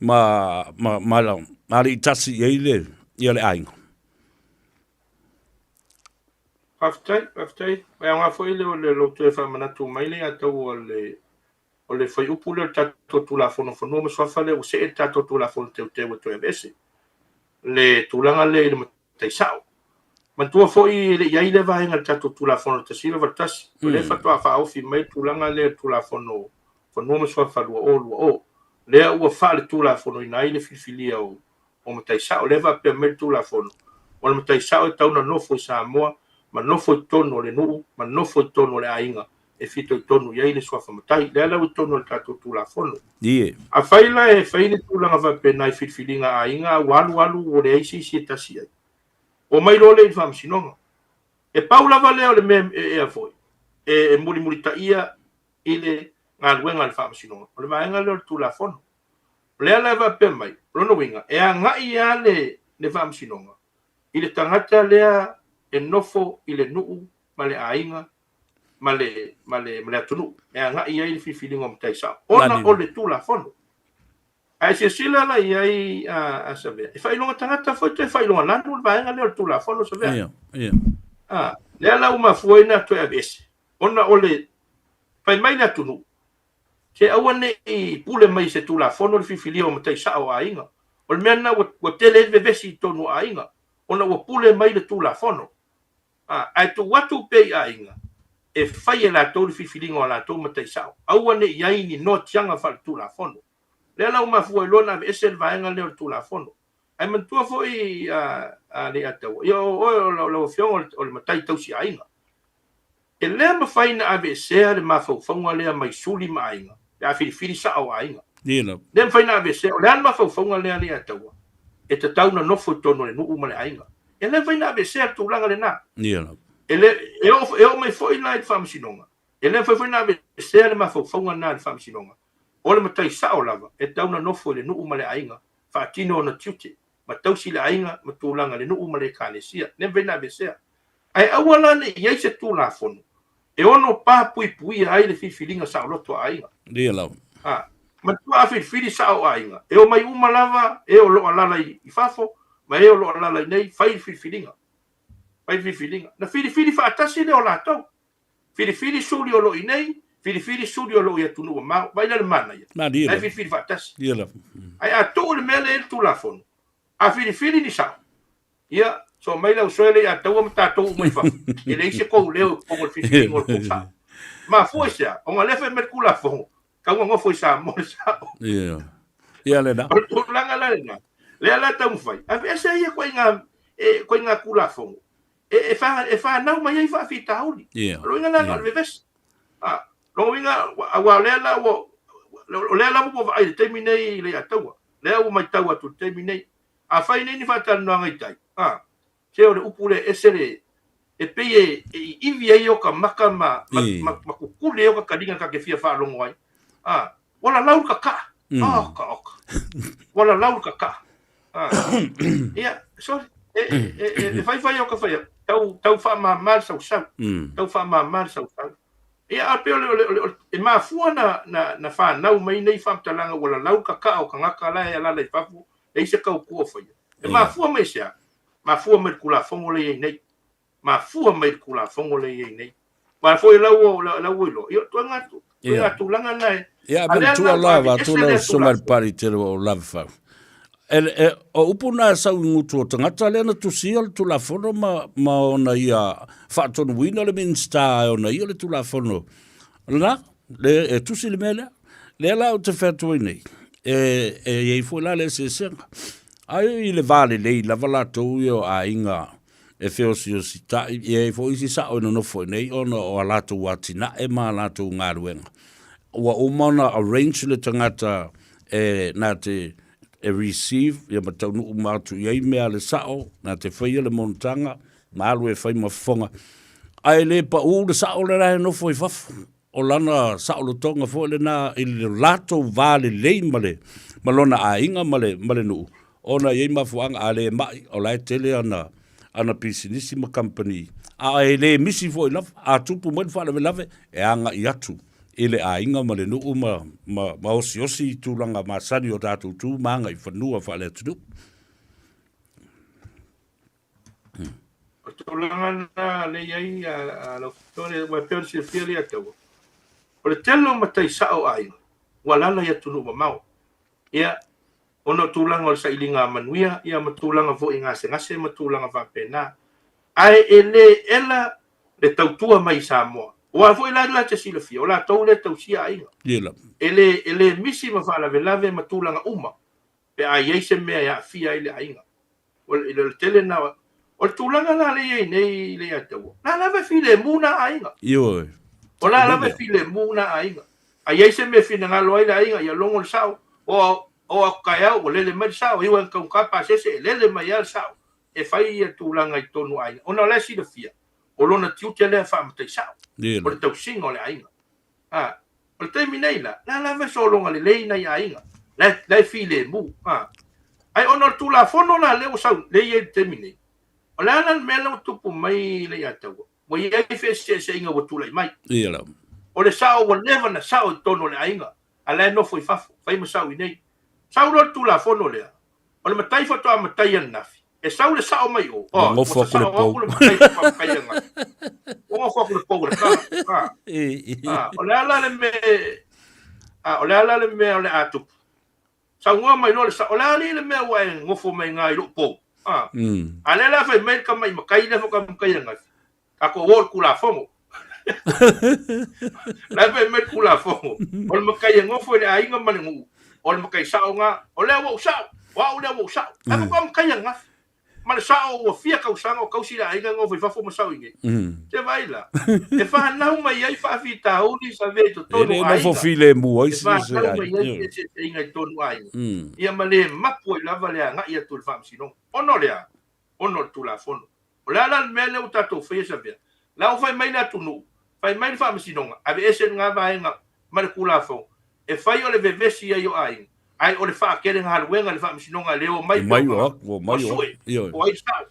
ma ma ma ma alii tasi i ai le ia le aiga. Faafetai, faafetai. E aoga foi le o le lou toe faamanatu mai le iatau o le o le fuaiupu lea o le tatou Tulafono o Fanua ma Suafa lea ua see le tatou Tulafono Teuteu e toe aveese le tulaga lea i le matai sao. Manatua foi e le i i ai lea vaega i le tatou Tulafono 1981. O lea faatoa faaofi mai le tulaga lea i le Tulafono Fanua ma Suafa 2020. Lea ua faaletulafonoina ai le filifilia o o matai sao. Lea e faapea mai le Tulafono, o le matai sao e tatau ona nofo i Samoa ma nofo i totonu o le nuu ma nofo i totonu o le aiga e fitoitonu i ai le suafa matai. Lea la ua i totonu o le tatou Tulafono. Afai la e fai le tulaga faapena i filifiliga a aiga a ua alu alu ua leai se isi e tasi i ai, omai loa lea i le Faamasinoga. E pau lava lea o le mea e foi e mulimulitaia i le galuega a le Faamasinoga, o le vaega lea o le Tulafono. O lea la e faapea mai, o lona uiga, e agai lava le, le Faamasinoga i le tagata lea e nofo i le nuu ma le aiga ma le, ma le, ma le atunuu, e agai i ai le filifiliga o matai sao, ona o le Tulafono. Ae silasila la i ai a, a Savea, e faailoga tagata foi toe faailoga lanu le vaega lea o le Tulafono Savea. Ia, ia. A, lea la ua mafua ai ona toe aveese, ona o le fai mai le atunuu. Se aua ne i pule mai i se Tulafono le filifilia o matai sa'o o aiga. O le mea lena ua, ua tele ai le vevesi i totonu o aiga, ona ua pule mai le Tulafono. A, ae tuu atu pea i aiga e fai e latou le filifiliga o a latou matai sa'o. Aua ne i i ai ni noatiaga faaletulafono. Lea la ua mafua ai loa ona aveese le vaega lea o le Tulafono. Ae manatua foi a, a Leiataua, ia o oe o lau Afioga o le matai tausi aiga. E le mafai na aveesea le mafaufauga lea mai suli ma aiga pe a filifili sao aiga. Ia lava. Le mafai na aveesea, o le a le mafaufauga lea Leiataua e tatau na nofo i totonu o le nuu ma le aiga. E le mafai na aveesea le tulaga lena. Ia lava. E le, e oo, e oo mai foi la i le Faamasinoga, e le mafai foi na aveesea le mafaufauga lena e le Faamasinoga. O le matai sao lava e tatau na nofo i le nuu ma le aiga, faatino ona tiute, ma tausi le aiga ma tulaga i le nuu ma le Ekalesia. Le mafai na aveesea. Ae aua la ne i i ai se Tulafono e ono pa puipuia ai le filifiliga saoloto a aiga. Ia lava. A, manatua a filifili sao aiga, e omai uma lava e o lo o alaala i fafo ma e o lo o alaala i nei, fai le filifiliga. Fai le filifiliga. Na filifili faatasi lea o latou. Filifili suli o lo o i nei, filifili suli o lo o i atunuu mamao. Vaai la le manaia. Malie La e lava. filifili faatasi. Ia lava. Ae a tuu le mea lea i le Tulafono, a filifili ni sao, ia, so mai le ausoe lea ia taua ma tatou uma i fafo, e leai se tou leo i totonu o le filifiliga o le tou sao. Mafua i se a? Ona o lea e fai mai le Tulafono, tau na nofo i Samoa le sao. Ia. Ia lena. O le tulaga la lena, lea la e taumafai, aveese ia ituaiga, e, ituaiga Tulafono, e, e, fa, e fanau mai ai faafitauli. Ia. O lona uiga la, na o le vevesi. A, lona uiga, aua o lea la ua, o lea lava ua vaai i le taimi nei i Leiataua. Lea ua matau atu i le taimi nei. Afai nei ni faatalanoaga i tai, a, se o le upu lea e ese le, e pei e, e iivi ai o ka maka ma, ma, ma, ma kukuli ai o ka taliga ta te fia faalogo ai. A, ua lalau le kakaa. Oka, oka. Ua lalau le kakaa. A, ia, sorry. E, e, e, e, e faifai o ka fai atu. Tau, tau faamama le sausau. Tau faamama le sausau. Ia, a pei o le, o le, o le, o le, e mafua na, na, na fanau mai nei faamatalaga ua lalau le kakaa o tagata la e alaala i fafo, leai se tautua o faia. E mafua mai i se a? Mafua mai i le Tulafono lea e i ai nei. Mafua mai i le Tulafono lea e i ai nei. Aua foi la ua, la ua iloa, ia o ituaiga, ituaiga tulaga na e, Ia, a lea manatua la la, ua avatu aveese lau lea susuga i le Tulafono. Pali tele ua ou lava fau. E, e, o upu na e sau i gutu o tagata lea na tusia le Tulafono ma, ma ona ia faatonuina le Minisita e ona ia le Tulafono. Lena, le, e tusi le mea lea. Lea la ou te fai atu ai nei, e, e i ai foi la le eseesega. Ai i le va lelei lava latou ia o aiga e feosiositai, e i ai foi isi sao e nonofo i nei ona o a latou atinae ma a latou galuega. Ua uma ona arrange le tagata e na te e receive ia ma taunuu uma atu i ai mea a le sao, na te faia le monotaga, ma alu e fai ma fofoga. Ae le pau le sao lena e nofo i fafo. O lana saolotoga foi lena i le latou va lelei ma le ma lona aiga ma le ma le nuu, ona e i ai mafuaaga, a le mai, o la e tele ana ana pisinisi ma kamupani, a e le misi foi lava, a tupu mai le faalavelave, e agai atu i le aiga ma le nuu ma ma ma osiosi i tulaga masani o tatou tu ma agaifanua faale-atunuu. O tulaga na lea i ai a lau Afioga, aua e pei ona silafia Leiataua, o le tele o matai sao o aiga ua alaala i atunuu mamao. Ia, ona o tulaga o le sailiga manuia, ia ma tulaga foi i gasegase ma tulaga faapena. Ae e le ela le tautua mai i Samoa. Aua foi la la te silafia, o latou lea e tausia aiga. Ia lava. E le, e le misi ma faalavelave ma tulaga uma pe a i ai se mea e aafia ai le aiga. O le, le tele na, o le tulaga la lea e i ai nei Leiataua, la lava e filemu na aiga. Ioe. O la lava e filemu na aiga. A i ai se mea e finagalo ai le aiga, ia logo le sao, o, o aku taeao ua lele mai le sao, iu ai taugata pasese e lele mai lava le sao, e fai ia tulaga i totonu o aiga. Ona o la e silafia, o lona tiute lea faamatai sao, o le tausiga o le aiga. A, o le taimi nei la, la lava e sologa lelei nai aiga, la, la e filemu. A, ae ona o le Tulafono la lea ua sau, lea e i ai i le taimi nei, o le a la le mea lea ua tupu mai Leiataua? Ua i ai feeseeseaiga ua tulai mai. Ia lava. O le sao ua leva na sao i totonu o le aiga, a la e nofo i fafo, fai ma sau i nei. Sau loa le Tulafono lea, o le matai faatoa matai ananafi, E sau le sao mai o, oh, ua nofo atu le pou. Ua matai faatoa matai ananafi. Ua nofo atu le pou i le tala. Ah. Ah, o le a la le mea... A o le a la le mea o le a tupu? Saunoa mai loa le sao, o le a alii le mea ua e nofo mai iga i lou pou? A, a lea la fai mai le tama'i matai lea faatoa matai ananafi, tatou o i le Tulafono. La e fai mai le Tulafono, o le matai e nofo i le aiga ma le nuu, o le matai sao lena, o lea ua ou sao, o au lea ua ou sao. Ae faatoa matai ananafi. Ma le sao ua fia tausaga o tausi le aiga e nofo i fafo ma sao i inei. Se vaai la, e fanau mai ai faafitauli Savea i totonu o aiga. E le nofo filemu ai se aiga. E fanau mai ai feeseeseaiga i totonu o aiga. Ia ma le mapu ai lava le agai atu i le faamasinoga. Ona o le a? Ona o le Tulafono. O le a la le mea lea ua tatou faia Savea? La ua fai mai le atunuu, fai mai le faamasinoga, aveese lena vaega ma le Tulafono, e fai o le vevesi ai o aiga, ae o le faatele galuega i le faamasinoga e le omai pea o tagata, ua sue, o ai le sao.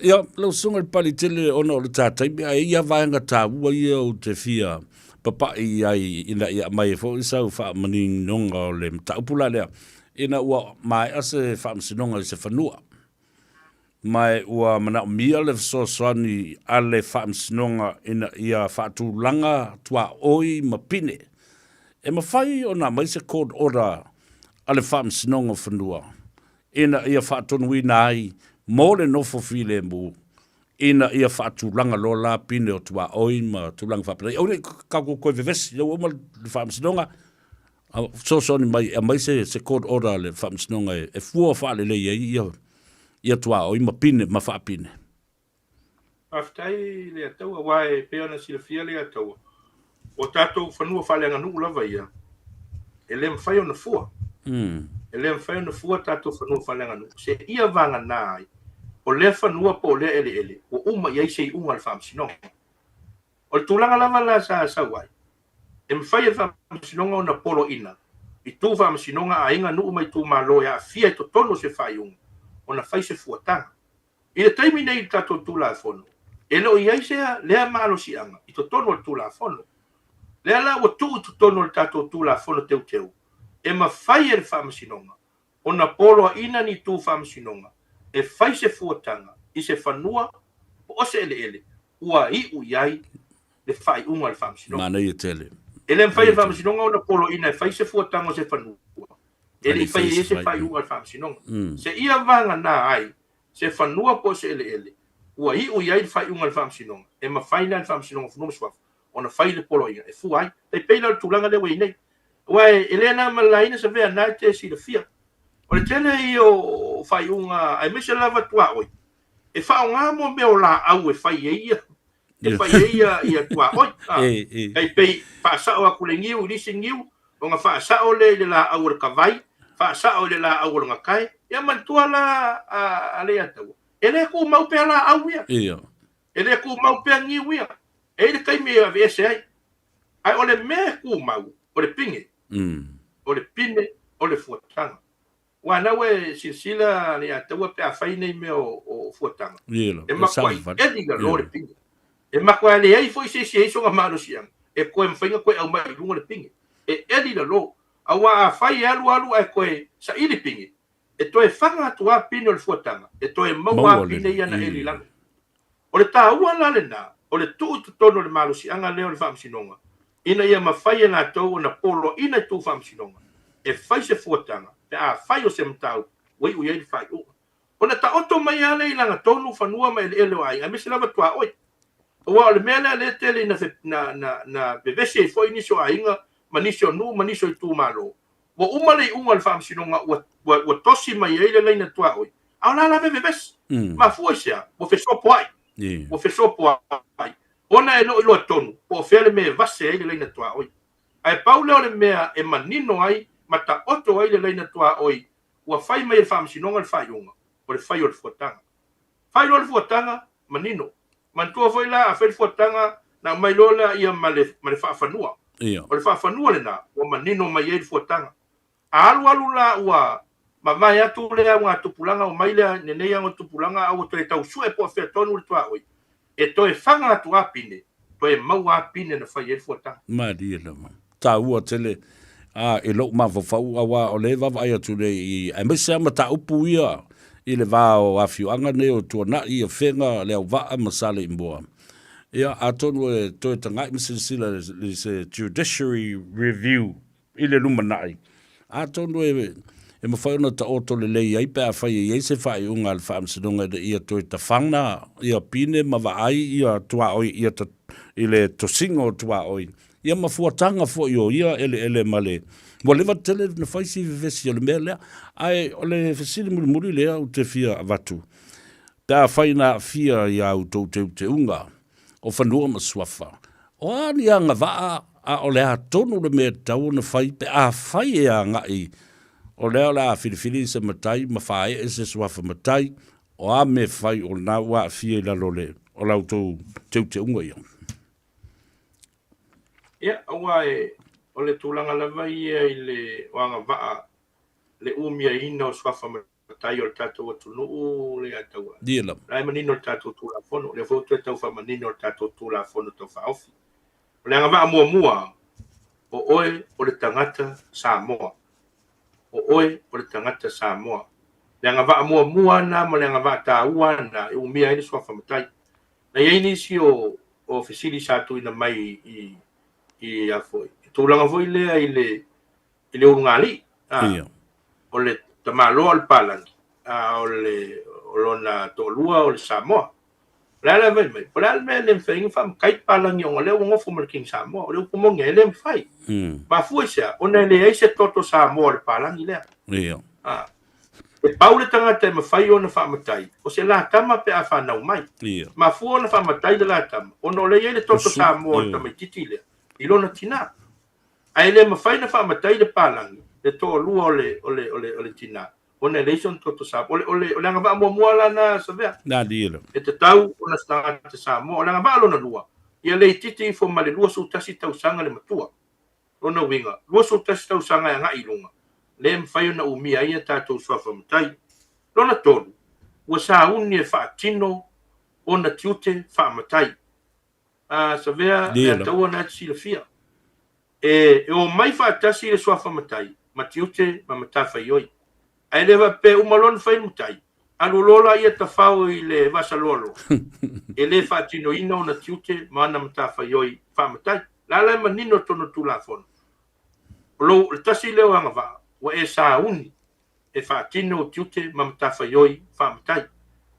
Ia, lau Susuga i le Paletele, ona o le ta taimi, ae i ai vaega taua ia ou te fia papai i ai ina ia aumai ai foi sau faamaninoga o le mataupu la lea, ina ua maea se faamasinoga i se fanua, ma ua manaomia le fesoasoani a le Faamasinoga ina ia faatulaga tuaoi ma pine e mafai ona aumai se court order a le Faamasinoga o Fanua ina ia faatonuina ai mo le nofo filemu ina ia faatulaga loa la pine o tuaoi ma tulaga faapena. Aua ne i tatou toe vevesi, lea ua uma le Faamasinoga, fesoasoani mai e aumai se, se court order a le Faamasinoga e, e fua faalelei ai ia, ia tuaoi ma pine ma faapine. Faafetai Leiataua, aua e pei ona silafia Leiataua, o tatou fanua faaleaganuu lava ia, e le mafai ona fua. E le mafai ona fua tatou fanua faaleaganuu, seia vagana ai o lea fanua po o lea eleele ua uma i ai se iuga a le Faamasinoga. O le tulaga lava la sa sau ai, e mafai e le Faamasinoga ona poloaiina i tu faamasinoga a aiga, nuu ma itumalo e aafia i totonu o se faaiuga ona fai se fuataga. I le taimi nei i le tatou Tulafono, e le o i ai se lea malosiaga i totonu o le Tulafono. Lea la ua tuu i totonu o le tatou Tulafono Teuteu, e mafai e le Faamasinoga ona poloaiina ni tu faamasinoga e fai se fuataga i se fanua po o se eleele ua iu i ai le faaiuga a le faamasinoga. Manaia tele. E le mafai e le faamasinoga ona poloaiina e fai se fuataga o se fanua e le i faia i ai se faaiuga a le faamasinoga. Seia vagana ai se fanua po o se eleele ua iu i ai le faaiuga a le faamasinoga, e mafai la e le Faamasinoga o Fanua ma Suafa ona fai le poloaiga e fua ai. E pei la o le tulaga lea ua i ai nei. Aua e le na ma le laina Savea na e te silafia. O le tele ia o faaiuga aemaise lava tuaoi e faaaoga mo mea o laau e fai ai ia e fai ai ia, ia tuaoi. E pei faasao atu le niu i le isi niu, ona faasao lea i le laau o le kavai, faasao i le laau o le gatae. Ia manatua la a Leiataua, e le tumau pea laau ia. E le tumau pea niu ia. E i ai le taimi e aveese ai. Ae o le mea e tumau, o le pine. O le pine, o le fuataga. Aua na ua e silasila Leiataua pe a fai nei mea o fuataga, e matuai eli i lalo le pine. E matuai leai foi se isi e i ai sona malosiaga e toe mafai ona toe aumai i luga le pine. E eli i lalo. Aua afai e alu alu ae toe saili pine, e toe faga atu lava pine o le fuataga, e toe maua lava pine ia na eli i lalo. O le taua la lena, o le tuu i totonu o le malosiaga lea o le Faamasinoga, ina ia mafai e latou ona poloaiina i tuu Faamasinoga e fai se fuataga pe afai o se mataupu ua iu i ai le faaiuga. Ona taoto mai lava lea i lagatonu fanua ma eleele o aiga, aemaise lava tuaoi. Aua o le mea lea lea e tele ina na vevesi ai foi nisi o aiga ma nisi o nuu ma nisi o itumalo, Ua uma le iuga o le faamasinoga ua, ua, ua tosi mai ai le laina tuaoi, a o la la vevevesi. Mafua i se a? Ua fesopoai. Ua fesopoai. Ona e le o iloa tonu po o fea le mea e vase ai le laina tuaoi. Ae pau lea o le mea e manino ai ma taoto ai le laina tuaoi ua fai mai e le faamasinoga le faaiuga, o le fai o le fuataga. Fai loa le fuataga, manino. Manatua foi la, a fai le fuataga, na aumai loa lea ma le, ma le faafanua. O le faafanua lena, ua manino mai ai le fuataga. A alu alu la ua mavae atu lea augatupulaga, omai lea lenei augatupulaga a ua toe tau sue po o fea tonu le tuaoi, e toe faga atu a pine, toe maua a pine na fai ai le fuataga. Malie lava. Taua tele a i lou mafaufau aua o lea e vaavaai atu nei i aemaise lava mataupu ia i le va o afioaga nei o Tuanai, Afega, Leauvaa ma Saleimoa. Ia, atonu e toe taga'i ma silasila i se judiciary review i le lumanai, atonu e e mafai ona taoto lelei ai pe afai e i ai se faaiuga a le Faamasinoga ina ia toe tafana ia pine ma vaai ia tuaoi ia i le tosiga o tuaoi ia ma fuataga foi o ia eleele ma le ua leva tele na fai si vevesi o le mea lea. Ae o le fesili mulimuli lea ou te fia avatu, pe afai na aafia i a outou teuteuga o fanua ma suafa, o a ni agavaa a o le a tonu le mea e tatau ona fai pe afai e agai o lea o le a filifili se matai ma faaee se suafa matai, o a mea e fai o lena ua aafia i lalo o la outou teuteuga ia? Ia, aua e, o le tulaga lava ia i le o agavaa le umiaina o suafa matai o le tatou atunuu le Ataua. Ia lava. La e manino le tatou Tulafono, o lea foi ua toe tau faamanino le tatou Tulafono Tau Faaofi. O le agavaa muamua, o oe o le tagata Samoa. O oe o le tagata Samoa. Le agavaa muamua lena ma le agavaa taua lena e umia ai le suafa matai. Na i ai nisi o, o fesili sa tuuina mai i, i, a foi, i tulaga foi lea i le, i le ulugalii, a, Ia. o le tamaloa o le palagi, a o le o lona toalua o le Samoa. O le a le vaai mai, po o le a le mea e le mafai ai ona faamatai le palagi ona o lea ua nofo ma le King Samoa. O le upu moni e le mafai. Mafua i se a? Ona e leai se toto Samoa o le palagi lea. Ia. A, e pau le tagata e mafai ona faamatai, o se latama pe a fanau mai. Ia. Mafua ona faamatai le latama, ona o lea e i ai le toto Samoa o le tamaitiiti lea i lona tina. Ae le mafai ona faamatai le palagi, le toalua o le, o le, o le, o le tina, ona e leai sona toto Samoa. O le, o le, o le agavaa muamua la na Savea. Na li le. E tatau ona se tagata Samoa. O le agavaa lona lua, ia le itiiti ifo ma le 21 tausaga le matua. Lona uiga, 21 tausaga e agai i luga, le mafai ona umia ai a tatou suafa matai. Lona tolu, ua sauni e faatino ona tiute faamatai. A Savea, e ataua na e te silafia. E, e omai faatasi le suafa matai ma tiute ma matafaioi. Ae le faapea uma loa ona fai le matai, alu loa laia tafao i le vasaloaloa. E le faatinoina ona tiute ma ana matafaioi faamatai. La la e manino totonu o le Tulafono. O lou, o le tasi lea o agavaa, ua e sauni e faatino ou tiute ma matafaioi faamatai.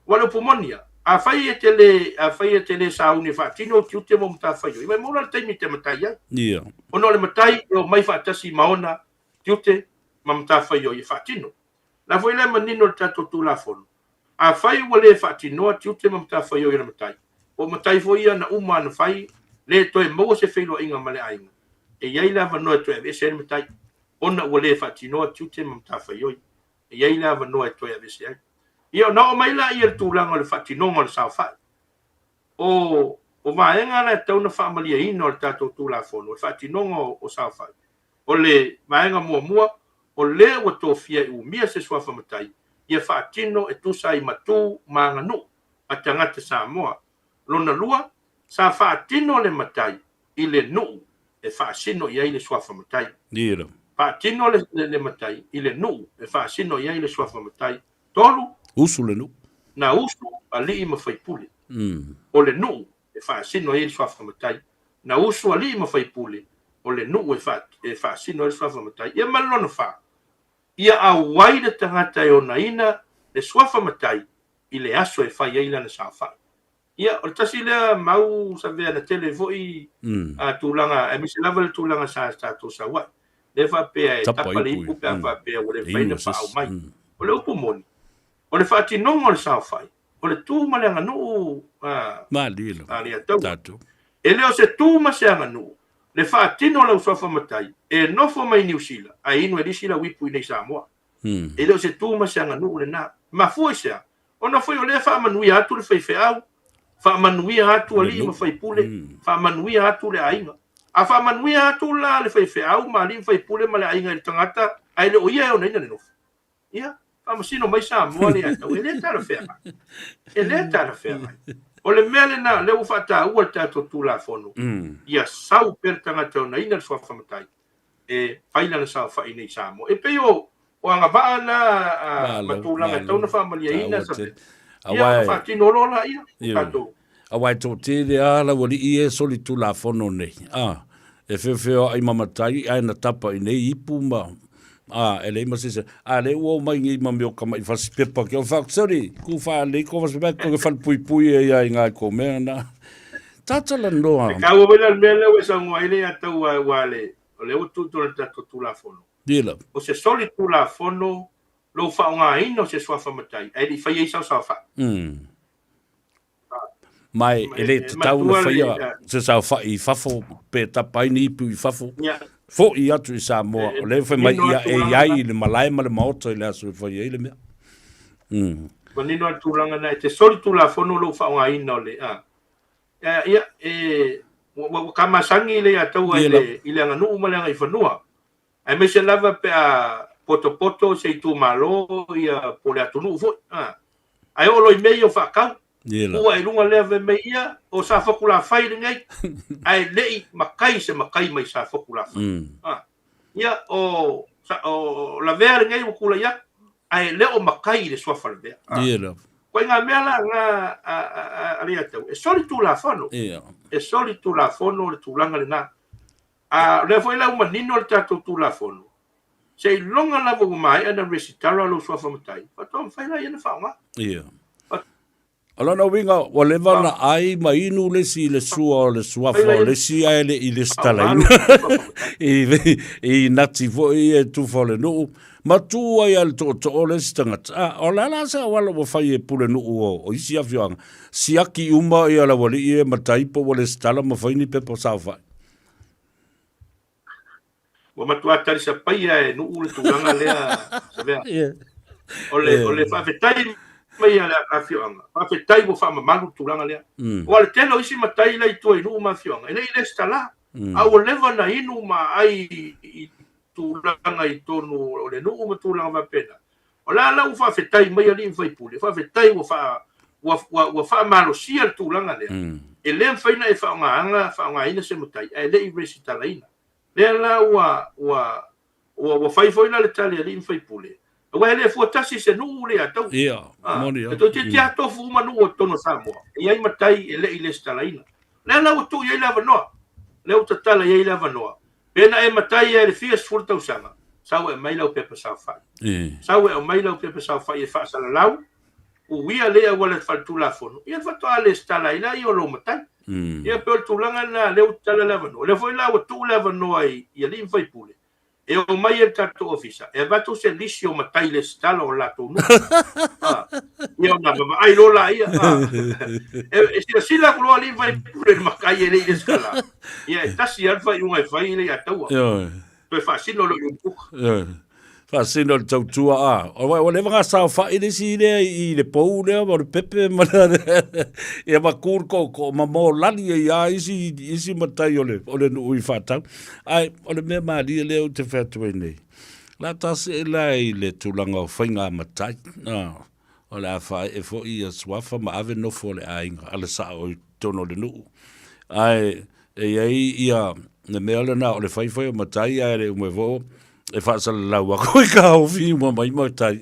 Aua o le upu moni ia, afai e te le, afai e te le sauni e faatino ou tiute ma ou matafaioi, maimau la le taimi e te matai ai. Ia. Ona o le matai e omai faatasi ma ona tiute ma matafaioi e faatino. La foi la e manino le tatou Tulafono, afai ua le faatinoa tiute ma matafaioi a le matai, po o matai foi ia na uma ona fai, le toe maua se feiloaiga ma le aiga, e i ai le avanoa e toe aveese ai le matai. ona ua le faatinoa tiute ma matafaioi. E i ai le avanoa e toe aveese ai. Ia, ona oo mai lea i le tulaga o le faatinoga o le saofai. O, o vaega la e tatau ona faamalieina o le tatou Tulafono, o le faatinoga o, o saofai. O le vaega muamua, o lea ua tofia e umia se suafa matai, ia faatino e tusa ai ma tu ma aganuu a tagata Samoa. Lona lua, sa faatino le matai i le nuu e faasino i ai le suafa matai. Ia. Faatino le, le, le matai i le nuu e faasino i ai le suafa matai. Tolu. Usu le nuu. Na usu alii ma faipule. O le nuu e faasino i ai le suafa matai. Na usu alii ma faipule o le nuu e, fa, e faasino ai le suafa matai. Ia ma le lona fa. Ia auai le tagata e onaina le suafa matai i le aso e fai ai lana saofai. Ia, o le tasi lea mau savea na tele foi a tulaga, aemaise lava le tulaga sa tatou sau ai. Lea faapea e tapa le ipu pe a faapea ua le mafai ona faaau mai. O le upu moni, o le faatinoga o le saofai, o le tu ma le aganuu a le Ataua. E le o se tu ma se aganuu le faatino o lau suafa matai e nofo mai Niu Sila ae inu e lisi lau ipu i nei Samoa. E le o se tu ma se aganuu lena. Mafua i se a? Ona foi o lea e faamanuia atu le faifeau, faamanuia atu alii ma faipule, faamanuia atu le aiga. A faamanuia atu la le faifeau ma alii ma faipule ma le aiga i le tagata, ae le o ia e onaina le nofo. Ia, faamasino mai Samoa le atau, e le talafeagai. E le talafeagai. O le mea lena, lea ua faataua le tatou Tulafono, ia sau pea le tagata e onaina le suafa matai, e fai lana saofai nei i Samoa. E pei o, o agavaa na ma tulaga e tatau ona faamalieina sa ia ona faatino loa laia o tatou. Aua e toatele lava laualii ia e solitulafono nei, a, e feofeoai ma matai ae na tapa i nei ipu ma, a, e leai ma se isi. A lea ua omai nei ma mea o tamai fasipepa ke o fakusori, ku whaalei ko fasipepa ko ke whalepuipui e ia i ngā ko mea na. Tātalanoa. E kāua wai la le mea lea ua e saunoa ai le ia tau ua le, o lea ua tuu tonu i le tatou Tulafono. Ia lava. O se solitulafono lou faaaogaina o se suafa matai ae le i faia ai sau saofai. Ma e le tatau ona faia se saofai i fafo pe tapa ai ni ipu i fafo. Foi atu i Samoa, o lea e fai mai ia e i ai i le malae ma le maota i le aso e fai ai le mea. Manino le tulaga na e te solitulafono lou faaaogaina o le a. Ia, e ua ka masani le ia taua i le aganuu ma le agaifanua. Aemaise lava pe a potopoto se itumalo ia po o le atunuu foi. A. Ae oo loa i mea ia o faatau, tuu ae i luga lea fai mai ia, o Safotulafai lenei, ae le i matai se matai mai Safotulafai. A. Ia, o, o Lavea lenei ua tulai atu, ae le o matai i le suafa Lavea. A. Ituaiga mea la na a Leiataua, e solitulafono. E solitulafono le tulaga lena. A o lea foi la ua manino le tatou Tulafono, seiloga lava ua maea ona resitala lou suafa matai, faatoa mafai lea ona faaaoga. Ia. O lona uiga, ua leva ona ai ma inu le isi i le sua o le suafa o le isi ae le i resitalaina. I nati foi e tufa o le nuu, ma tu ai lava i le tootoo o le isi tagata. A, o le a la se auala ua fai e pulenuu o isi afioaga? Siaki uma le aualii e matai po ua resitala ma fai ni pepa saofai. Ua matua talisapaia e Nuu le tulaga lea, Savea. O le, o le faafetai mai a le afioaga, faafetai ua faamamalu le tulaga lea. Aua o le tele o isi matai la i tua i nuu ma afioaga, e le i resitala, a ua leva ona inu ma ai i tulaga i totonu o le nuu ma tulaga faapena. O la la ua faafetai mai alii ma faipule, faafetai ua faa ua ua ua faamalosia le tulaga lea. E le mafai ona e faaaogaina faaaogaina se matai ae le i resitalaina. Lea la ua ua ua ua fai foi la le tali a alii ma faipule, aua e le fua tasi se nuu le Ataua. Ia, moni lava. E toeitiiti lava tofu uma nuu o totonu o Samoa, e i ai matai e le i resitalaina. Lea la ua tuu i ai le avanoa, lea ua tatala i ai le avanoa. Pe na e matai ai i le fia sefulu tausaga, sau e aumai lau pepa saofai. Sau e aumai lau pepa saofai e faasalalau, uia lea auala faletulafono, ia faatoa lesitala ai lea o lou matai. Ia pei o le tulaga lena lea ua tatala le avanoa. O lea foi la ua tuu le avanoa i alii ma faipule e omai ai i le tatou ofisa e avatu se lisi o matai lesitala o latou nuu. Ia ona vaavaai loa laia. E silasila atu loa alii ma faipule i le matai e le i lesitala. Ia e tasi lava le faaiuga e fai le ia taua. Toe faasino loa i le puka. Faasino le tautua a. Ua leva ona saofai le isi lea i le pou lea ma le pepe ma le ia ma ku le tootoo ma molali ai lava isi, isi matai o le, o le nuu i faatau. Ae o le mea malie lea ou te fai atu ai nei, o le a ta see la i le tulaga o faiga matai. O le a faaee foi ia suafa ma ave nofo o le aiga a le sao i totonu o le nuu. Ae e i ai ia le mea lena o le faifai o matai ae le uma foi e faasalalau atu e taofi uma mai matai.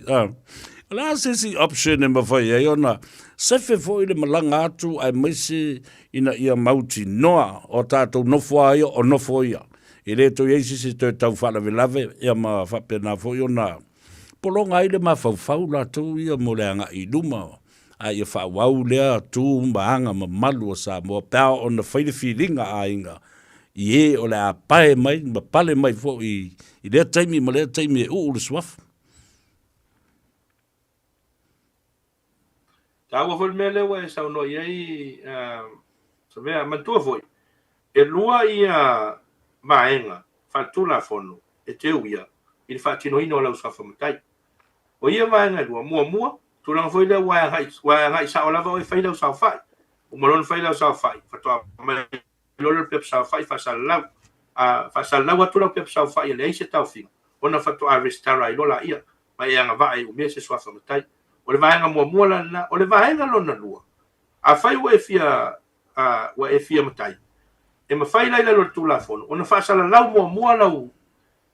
O le a se isi option e mafai ai ona sefe foi le malaga atu aemaise ina ia mautinoa o tatou nofo lava ia o nofo ia. E le toe i ai se isi e toe tau faalavelave ia ma faapena foi ona pologa ai le mafaufau latou ia mo le agai i luma, a ia faaauau lea tu ma aga mamalu a Samoa pe a oo ona fai le filiga a aiga i e o le a pae mai ma pale mai foi i lea taimi ma lea taimi e uu le suafa. Taua foi le mea lea ua e saunoa i ai, Savea. Manatua foi, e lua ia vaega faaletulafono e te uia i le faatinoina o lau suafa matai. O ia vaega e lua, muamua, tulaga foi lea ua e agai sao lava oe e fai lau saofai. Uma loa ona fai lau saofai, faatoa aumai loa lea o le pepa saofai faasalalau. A faasalalau atu lau pepa saofai e leai se taofiga, ona faatoa resitala ai loa laia ma e agavaa e umia se suafa matai. O le vaega muamua la lena. O le vaega lona lua, afai ua e fia, ua e fia matai, e mafai la i lalo o le Tulafono ona faasalalau muamua lau,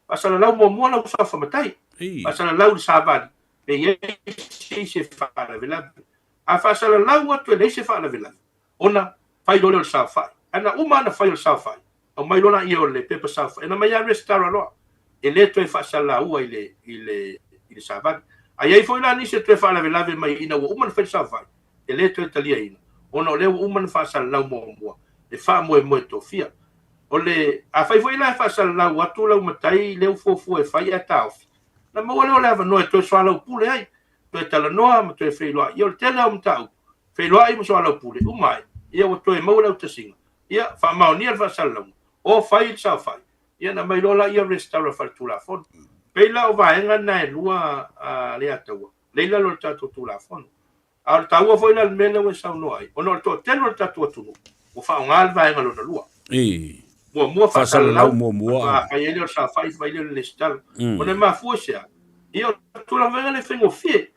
faasalalau muamua lau suafa matai, faasalalau i le savali, pe i ai se isi e faalavelave. A faasalalau atu e leai se faalavelave, Ona fai loa lea o le saofai. Ae na uma lava ona fai o le saofai, aumai loa lea o le pepa saofai, ona aumai lava resitala loa, e le toe faasalaua i le, i le, i le savali. A i ai foi la nisi e toe faalavelave mai ina ua uma ona fai le saofai, e le toe taliaina, ona o lea ua uma ona faasalalau muamua le faamoemoe tofia. O le, afai foi la e faasalalau atu lau matai lea ua fuafua e fai ae taofi, ona maua lea o le avanoa e toe soalaupule ai, toe talanoa ma toe feiloai. Ia o le tele lava o mataupu, feiloai ma soalaupule, uma ai, ia ua toe maua le autasiga, ia faamaonia le faasalalauga, o fai le saofai, ia ona aumai loa lea resitala faaletulafono. Pei la o vaega na e lua a Leiataua, lea e i lalo o le tatou Tulafono. A o le taua foi la o le mea lea ua e saunoa ai, ona o le toatele o le tatou atunuu ua faaaoga le vaega lona lua. Muamua faasalalau muamua. Faatoa fai ai lea o le saofai, fai lea o le resitala. Ona e mafua i se a? Ia o le tulaga foi lea e faigofie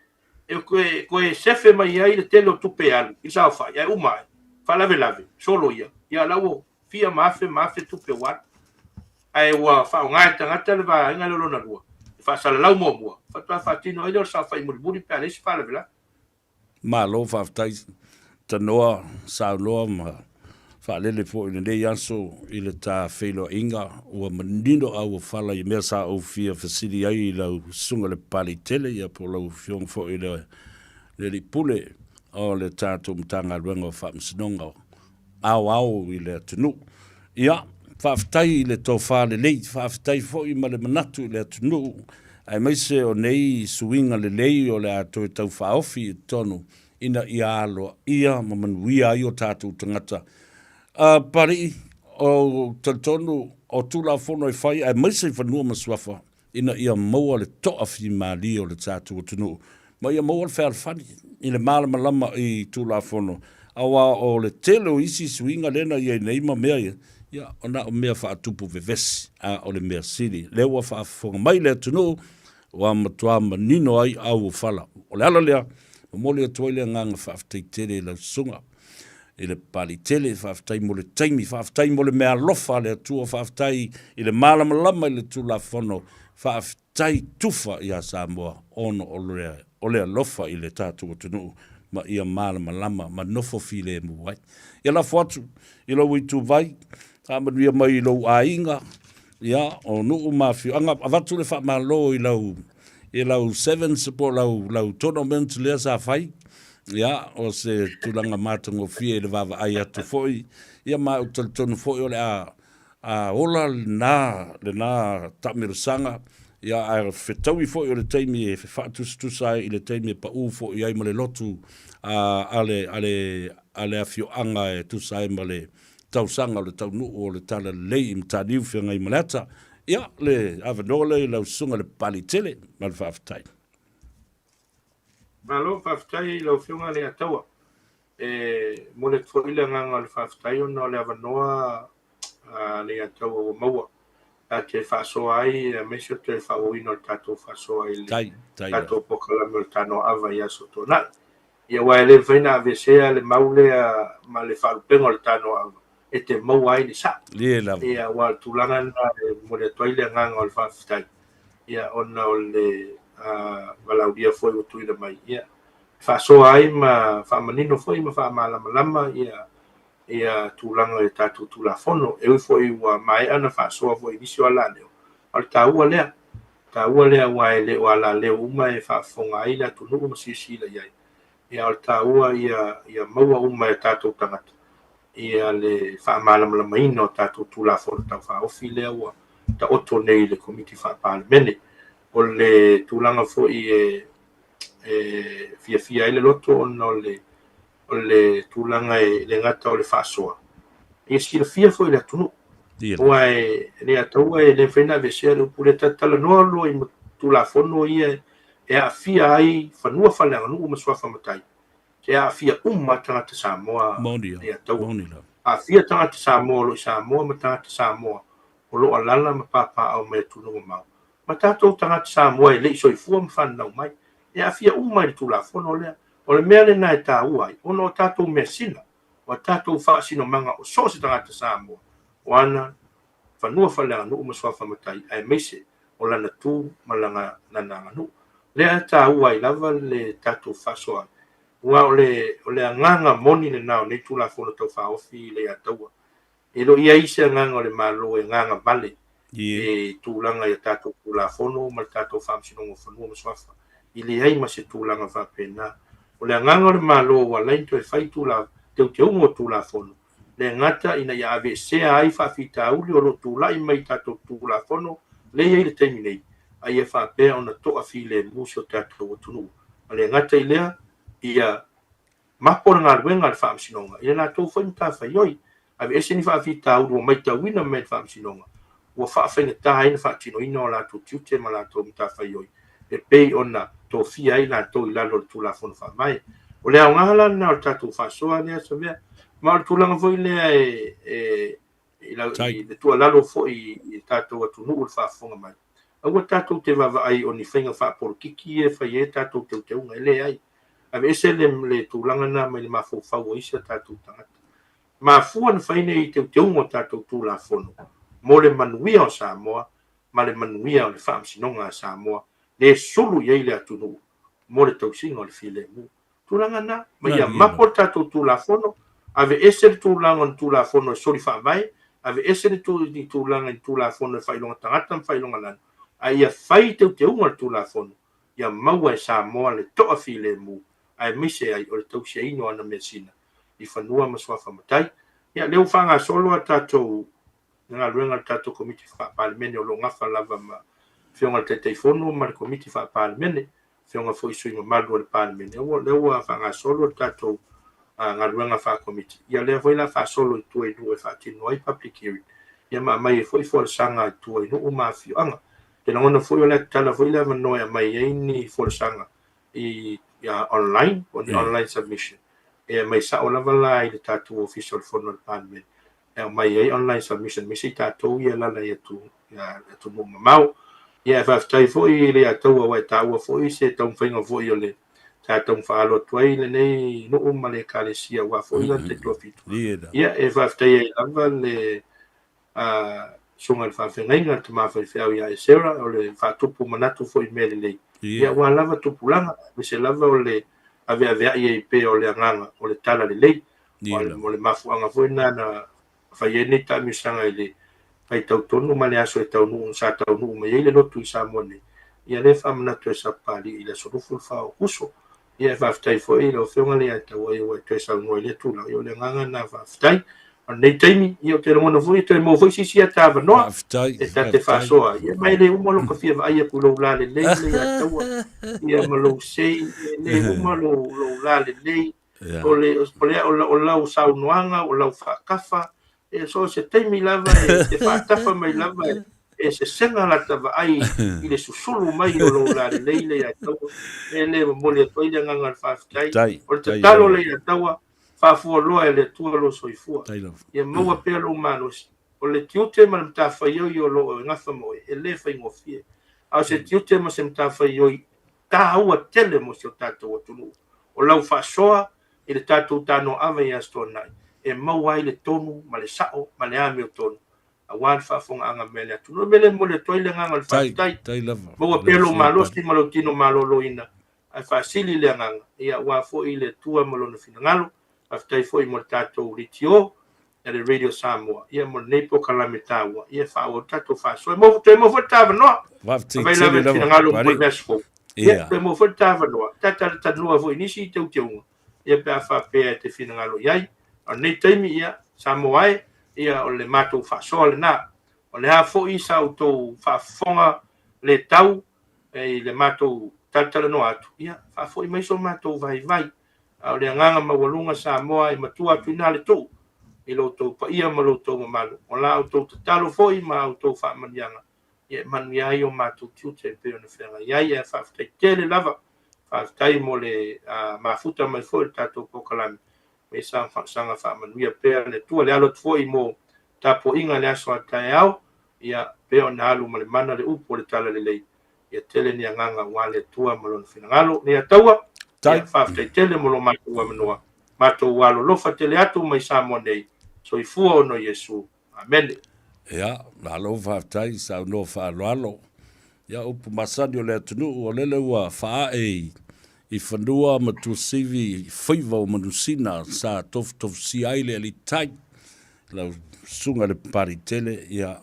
e toe sefe mai ai le tele o tupe e alu i le saofai, ae uma ae, faalavelave, solo ia, ia la ua fia ma afe ma afe tupe ua alu. Ae ua faaaoga e tagata le vaega lea lona lua, e faasalalau muamua, faatoa faatino ai lea o le saofai mulimuli pe a leai se faalavelave. Malo faafetai Tanoa, saunoa ma faalele foi i lenei aso i le ta feiloaiga ua manino a ua fala i mea sa ou fia fesili ai i lau Susuga i le Papalii Tele ia po o lau Afioga foi i le Alii Pule o le tatou Matagaluega o Faamasinoga aoao i le atunuu. Ia, faafetai i le tofa lelei, faafetai foi ma le manatu i le atunuu, aemaise o nei suiga lelei o le a toe taufaaofi i totonu ina ia aloaia ma manuia ai o tatou tagata. Papalii, ou te talitonu o Tulafono e fai aemaise i fanua ma suafa, ina ia maua le toafimalie o le tatou atunuu ma ia maua le fealofani i le malamalama i Tulafono, aua o le tele o isi suiga lea na i ai nei ma mea ia, ia, na o mea faatupu vevesi, a o le mea sili, lea ua faafofoga mai le atunuu, ua matua manino ai auofala. O le ala lea, momoli atu ai le agaga faafetai tele i lau susuga i le Papalii tele, faafetai mo le taimi, faafetai mo le meaalofa a le Atua, faafetai i le malamalama i le Tulafono, faafetai tufa ia Samoa ona o le alofa i le tatou atunuu ma ia malamalama ma nofo filemu ai. Ia lafo atu i lou ituvai, faamanuia mai i lou aiga, ia, o nuu ma afioaga, avatu le faamalo i lau i lau sevens po o lau, lau tournament lea sa fai, ia, o se tulaga matagofie i le vaavaai atu foi, ia ma ou te talitonu foi o le a, a ola lena, lena taamilosaga, ia, ae fetaui foi o le taimi e faatusatusa ai i le taimi e pau foi ai ma le lotu a, a le, a le, a le afioaga e tusa ai ma le tausaga o le taunuu o le Talalelei i Mataniu Feagaimaleata. Ia, le avanoa lea i lau susuga i le Papalii Tele, ma le faafetai. Malo faafetai i lau Afioga Leiataua. E momoli atu foi le agaga o le faafetai ona o le avanoa a Leiataua ua maua ta te faasoa ai aemaise o le toe faaauauina o le tatou faasoa i le tatou polokalame o le Tanoa Ava i Aso Toonai. Ia aua e le mafai ona aveesea le mau lea ma le faalupega o le Tanoa Ava e te maua ai le sao. Ia aua o le tulaga lena e momoli atu ai le agaga o le faafetai, ia ona o le valaaulia foi ua tuuina mai, ia e faasoa ai ma faamanino foi ma faamalamalama ia ia tulaga i tatou Tulafono. E ui foi ua maea ona faasoa foi i nisi o alaleo, a o le taua lea, taua lea aua e le o alaleo uma e faafofoga ai le atunuu ma silasila i ai. Ia, a o le taua ia, ia maua uma e tatou tagata ia le faamalamalamaina o tatou Tulafono Tau Faaofi lea ua taoto nei i le Komiti Faa-Palemene. O le tulaga foi e, e fiafia ai le loto ona o le o le tulaga e le gata o le faasoa, ia silafia foi e le atunuu. Aua e le ataua e le mafai ona aveesea le upu lea, ta talanoa loa i Tulafono ia e aafia ai fanua faaleaganuu ma suafa matai, e aafia uma tagata Samoa le ataua. Aafia tagata Samoa o lo o i Samoa ma tagata Samoa o lo o alaala ma papaaao mai atunuu mamao, ma tatou tagata Samoa e le i soifua ma fananau mai, e aafia uma i le Tulafono lea. O le mea lena e taua ai, ona o tatou measina, o a tatou faasinomaga o so o se tagata Samoa, o ana fanua faaleaganuu ma suafa matai, aemaise o lana tu ma lana aganuu. Lea e taua ai lava le tatou faasoa. Aua o le, o le agaga moni lena o nei Tulafono Tau Faaofi i Leiataua. E le o i ai se agaga o le Malo e gagavale i tulaga i a tatou Tulafono ma le tatou Faamasinoga o Fanua ma Suafa. E leai ma se tulaga faapena. O le agaga o le Malo ua ala ai ona toe fai tula, teuteuga o Tulafono, le gata ina ia aveesea ai faafitauli o lo o tulai mai i tatou Tulafono lea e i ai i le taimi nei, a ia faapea ona toafilemu si o tatou atunuu. A le gata i lea, ia mapo le galuega a le Faamasinoga i le latou foi matafaioi. Aveese ni faafitauli ua matauina mai e le Faamasinoga ua faafaigata ai le faatinoina o latou tiute ma latou matafaioi e pei ona tofia ai latou i lalo o le Tulafono Faavae. O le aoga la lena o le tatou faasoa lea Savea, ma o le tulaga foi lea e, e i, lau, i le tuualalo foi i le tatou atunuu i le faafofoga mai. Aua tatou te vaavaai o ni faiga faapolokiki ia e fai ai tatou teuteuga, e leai. Aveese le, le tulaga lena mai le mafaufau o isi a tatou tagata. Mafua na fai nei teuteuga o tatou Tulafono mo le manuia o Samoa ma le manuia o le Faamasinoga a Samoa le sulu i ai le atunuu mo le tausiga o le filemu. Tulaga na, ma ia mapo le tatou Tulafono, aveese le tulaga o ni Tulafono e soli faavae, aveese le ni tulaga i ni Tulafono e faailoga tagata ma faailoga lanu, a ia fai teuteuga o le Tulafono ia maua e Samoa le toafilemu aemaise ai o le tausiaina o ana measina i fanua ma suafa matai. Ia, lea ua faagasolo a tatou galuega a le tatou Komiti Faa-Palemene o lo o gafa lava ma Afioga i le Taitaifono ma le Komiti Faa-Palemene, Afioga foi i sui usufono mamalu o le Palemene. O lea ua faagasolo le tatou galuega faa-Komiti. Ia, lea foi o le a faasolo i tua i nuu e faatino ai public hearing, ia ma aumai ai foi folasaga i tua i nuu ma afioaga. Ou te lagona foi o le a tatala foi le avanoa e aumai ai ni folasaga i online, po o ni online submission, e aumai sao lava la i le tatou Ofisa o le Fono a le Palemene, e aumai ai online submission, aemaise i tatou ia e alaala i atunuu mamao. Ia, e faafetai foi i le Ataua aua e taua foi se taumafaiga foi o le sa taumafaaalo atu ai lenei nuu ma le Ekalesia aua foi lana taitoafitu. Ia, e faafetai ai lava le susuga i le faafeagaiga, le tama faifeau ia Esera, o le faatupu manatu foi i mea lelei, ia aua lava tupulaga, aemaise lava o le aveaveai ai pea o le agaga o le talalelei. O le mafuaaga foi lena na fai ai lenei taamilosaga i le faitau tonu ma le aso e taunuu, sa taunuu mai ai le lotu i Samoa nei, ia lea e faamanatu e Sapapalii i le aso 24 o Aokuso. Ia e faafetai foi i lau Afioga Leiataua ua e toe saunoa i lea tulaga. Ia o le agaga lena faafetai. O lenei taimi, ia ou te lagona foi e toe maua foi se isi ata avanoa e ta te faasoa ai. Ia ma e le uma lou fia vaai atu i lou lalelei Leiataua, ia ma lou sei, e le uma lou lalelei. O le, o le, o lau saunoaga, o lau faatafa, e so o se taimi lava e te faatafa mai lava e, e sesega lata vaai i le susulu mai o lou lalelei Leiataua. E le momoli atu ai le agaga o le faafetai. O le tatalo Leiataua, faafualoa e le Atua lou soifua. Ia maua pea lou malosi. O le tiute ma le matafaioi o lo o e gafa ma oe, e le faigofie. A o se tiute ma se matafaioi taua tele mo si o tatou atunuu. O lau faasoa i le tatou tanoaava i Aso Toonai, e maua ai le tonu ma le sao ma le amiotonu aua le faafofogaaga mai a le atunuu. O le mea lea e momoli atu ai le agaga o le faafetai. Maua pea lou malosi ma lou tino maloloina ae faasili le agaga, ia aua foi le Atua ma Lona finagalo. Faafetai foi mo le tatou leitio a le Radio Samoa, ia mo lenei polokalame taua, ia e faaauau le tatou faasoa. Maua, toe maua foi le ta avanoa. Faafetai Afai lava e te finagalo mo le vaiaso fou. Ia, toe maua foi le ta avanoa. Ta talatalanoa foi i nisi teuteuga, ia pe a faapea e te finagalo i ai. A o lenei taimi, ia, Samoa e, ia o le matou faasoa lena. O le a foi sa outou faafofoga le tau i le matou talatalanoa atu, ia, faafoi mai so matou vaivai. A o le agaga maualuga Samoa e matua atu i ina le tuu i lo outou paia ma lo outou mamalu. O la outou tatalo foi ma a outou faamanuiaga, ia e manuia ai o matou tiute e pei ona feagai ai. Ae faafetai tele lava, faafetai mo le mafuta mai foi o le tatou polokalame. Ma ia saga faamanuia pea le Atua. Le alo atu foi mo tapuaiga i le aso a taeao, ia pei ona alu ma le mana le upu o le Talalelei. Ia tele ni agaga aua le Atua ma Lona finagalo. Leiataua, ia faafetai tele mo lo matou avanoa. Matou alolofa tele atu mai Samoa nei. Soifua ona o Iesu. Amene. Ia, malo faafetai saunoa faaaloalo. Ia, upu masani o le atunuu, o lele ua faaee i. i fanua ma Tuasivi i faiva o Manusina sa tofutofusia ai le Aliitai, lau Susuga i le Papaliitele, ia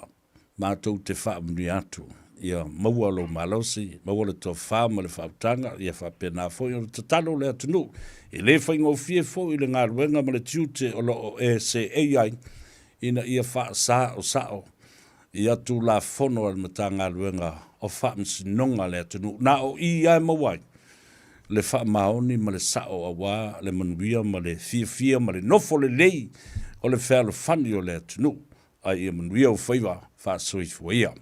matou te faamanuia atu, ia maua lou malosi, maua le tofa ma le faautaga, ia faapena foi ona tatalo le atunuu. E le faigofie foi le galuega ma le tiute o lo o e seei ai ina ia faasaosao ia Tulafono a le Matagaluega o Faamasinoga a le atunuu. Na o i lava e maua ai le faamaoni ma le sao aua le manuia ma le fiafia ma le nofo lelei o le fealofani o le atunuu. A ia manuia ou faiva faasoifua ia.